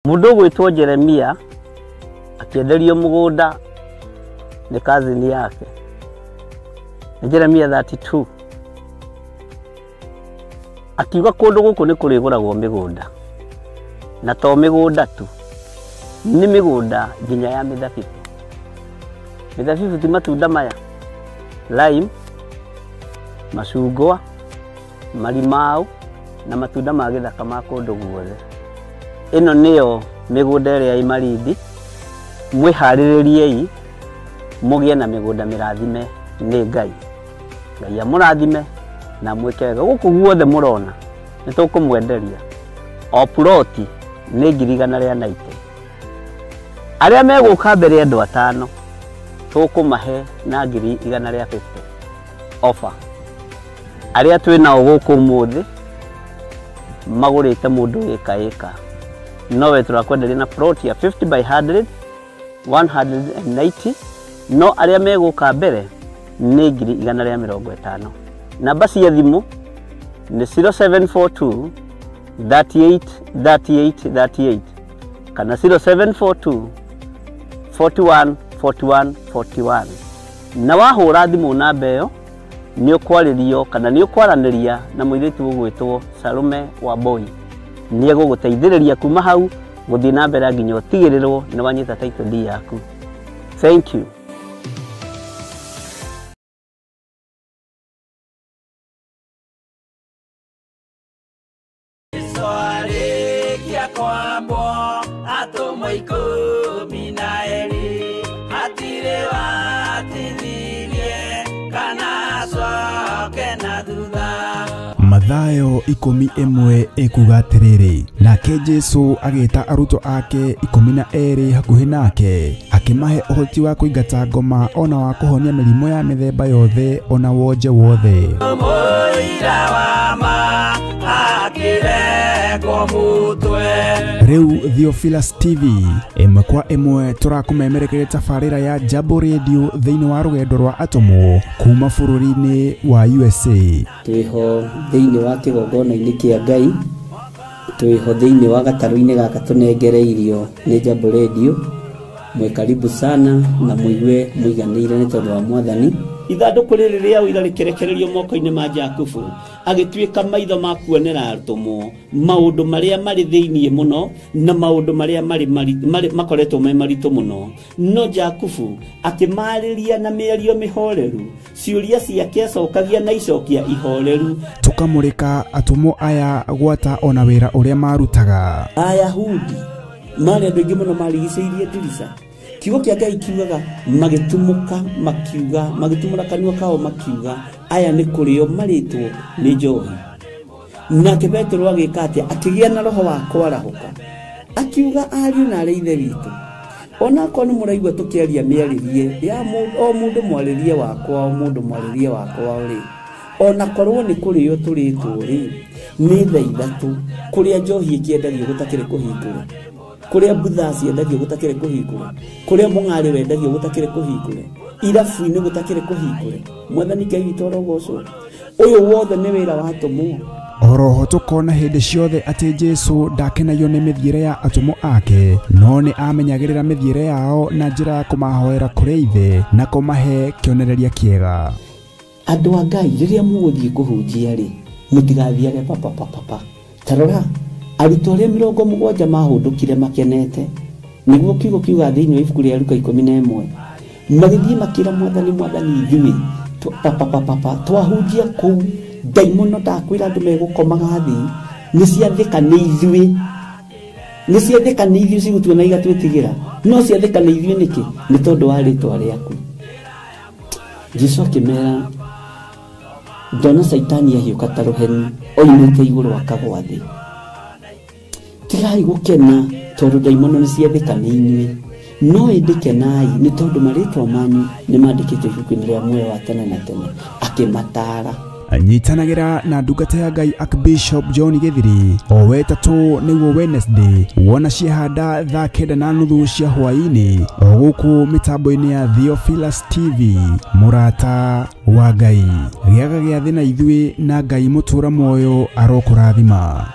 S1: Mũndũ ũgwĩtwo Jeremia akĩenderio mũgũnda nĩ kazini yake. Nĩ Jeremia 32. Akiuga kũndũ gũkũ nĩ kũrĩgũragwo mĩgũnda, na to mĩgũnda tu, nĩ mĩgũnda nginya ya mĩthabibũ. Mĩthabibũ ti matunda maya, lime, macungwa, marimau na matunda ma gĩthaka ma kũndũ guothe. Ĩno nĩyo mĩgũnda ĩrĩa ĩ Malindi. Mwĩharĩrĩriei mũgĩe na mĩgũnda mĩrathime nĩ Ngai. Ngai amũrathime na mwĩke wega. Gũkũ guothe mũrona nĩ tũkũmwenderia o ploti nĩ 190,000. Arĩa megũka mbere andũ atano tũkũmahe na 150,000 offer. Arĩa twĩ nao gũkũ ũmũthĩ magũrĩte mũndũ ĩka ĩka, nowe tũrakwenderia na plot ya 50 by 100 190, no arĩa megũka mbere nĩ 150,000. Namba cia thimũ nĩ 0742 38 38 38 kana 0742 41 41 41. Na wahũra thimũ namba ĩyo Nĩ ũkwarĩrio kana nĩ ũkwaranĩria na mũirĩtu ũgwĩtwo Salome Wambui. Nĩ egũgũteithĩrĩria kuma hau gũthiĩ na mbere nginya ũtigĩrĩrwo nĩ wanyita title deed yaku. Thank you.
S6: Mathayo 11 ekuga atĩrĩrĩ, nake Jesu agĩta arutwo ake 12 hakuhĩ nake, akĩmahe ũhoti wa kũingata ngoma ona wa kũhonia mĩrimũ ya mĩthemba yothe ona wonje wothe. Rĩu Theophilus TV ĩmwe kwa ĩmwe tũrakũmemerekeria tabarĩra ya Jambo Radio thĩinĩ wa rũgendo rwa atũmwo kuma bũrũri-inĩ wa USA.
S1: Twĩho thĩinĩ wa kĩgongona-inĩ kĩa Ngai, twĩho thĩinĩ wa gatarũ-inĩ gaka tũnengereirio nĩ Jambo Radio. Mwĩ karibu sana na mũigue mũiganĩire nĩ tondũ wa Mwathani. Ithandũkũ rĩrĩ rĩa ũira rĩkĩrekererio moko-inĩ ma Jakubu, agĩtuĩka maitho ma kuonera atũmwo maũndũ marĩa marĩ thĩinĩ mũno na maũndũ marĩa marĩ makoretwo me maritũ mũno. No Jakubu akĩmarĩria na mĩario mĩhoreru, ciũria ciake acokagia na icokia ihoreru.
S6: Tũkamũrĩka atũmwo aya gwata ona wĩra ũrĩa marutaga.
S1: Ayahudi marĩ andũ aingĩ mũno marigicĩirie ndirica. Kiugo kĩa Ngai kiugaga magĩtumũka makiuga, magĩtumũra kanua kao makiuga, aya nĩ kũrĩo marĩtwo nĩ njohi. Nake Petero agĩka atĩa? Akĩgĩa na roho wa kwarahũka, akiuga ariũ na arĩ ithe witũ, onakorwo nĩ mũraigua tũkĩaria mĩarĩrie ya o mũndũ mwarĩrie wakwa, o mũndũ mwarĩrie wakwa rĩ, onakorwo nĩ kũrĩo tũrĩtwo rĩ, nĩ thaa 3 kũrĩa njohi ĩkĩendagio gũtakĩrĩ kũhingũre, kũrĩa mbutha ciendagio gũtakĩrĩ kũhingũre, kũrĩa mũng'arĩ wendagio gũtakĩrĩ kũhingũre, irabu-inĩ gũtakĩrĩ kũhingũre. Mwathani Ngai witũ arogocwo. Ũyũ wothe nĩ wĩra wa atũmwo.
S6: Oroho tũkona hĩndĩ ciothe atĩ Jesu ndakenagio nĩ mĩthiĩre ya atũmwo ake, no nĩ amenyagĩrĩra mĩthiĩre yao na njĩra ya kũmahoera kũrĩ Ithe na kũmahe kĩonereria kĩega.
S1: Andũ a Ngai, rĩrĩa mũgũthiĩ kũhunjia rĩ, mũtigathiage papapapapa. Ta rora, arutwo arĩa 70 mahũndũkire makenete, nĩguo kiugo kiuga thĩinĩ wa ibuku rĩa Luka 11, magĩthiĩ makĩra Mwathani, Mwathani ithuĩ papapapapa twahunjia kũu, ndaimono ndakwĩra andũ megũkomaga thĩ, nĩ ciathĩka nĩ ithuĩ, nĩ ciathĩka nĩ ithuĩ cigũtua na igatwĩtigĩra, no ciathĩka nĩ ithuĩ nĩkĩ? Nĩ tondũ wa rĩtwa rĩaku. Jesu akĩmera, ndona Caitani ahiũka ta rũheni oimĩte igũrũ akagwa thĩ. Tigai gũkena tondũ ndaimono nĩ ciathĩka nĩ inyuĩ, no ĩndĩ kenai nĩ tondũ marĩtwa manyu nĩ mandĩkĩtwo ibuku-inĩ rĩa muoyo wa tene na tene. Akĩmataara.
S6: Nyitanagĩra na ndungata ya Ngai Archbishop John Githiri o wetatũ nĩguo Wednesday wona ciahanda thaa 9:30 cia hwaĩ-inĩ o gũkũ mĩtambo-inĩ ya Theophilus TV. Mũrata wa Ngai, gĩaga gĩathĩ na ithuĩ na Ngai mũtũra muoyo arokũrathima.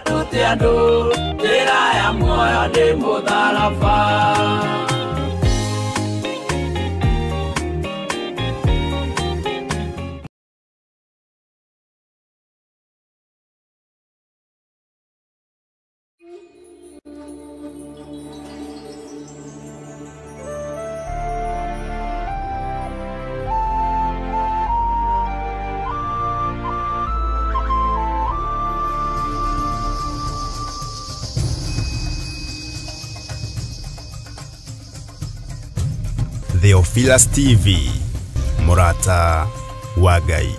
S6: Theophilus TV, mũrata wa Ngai.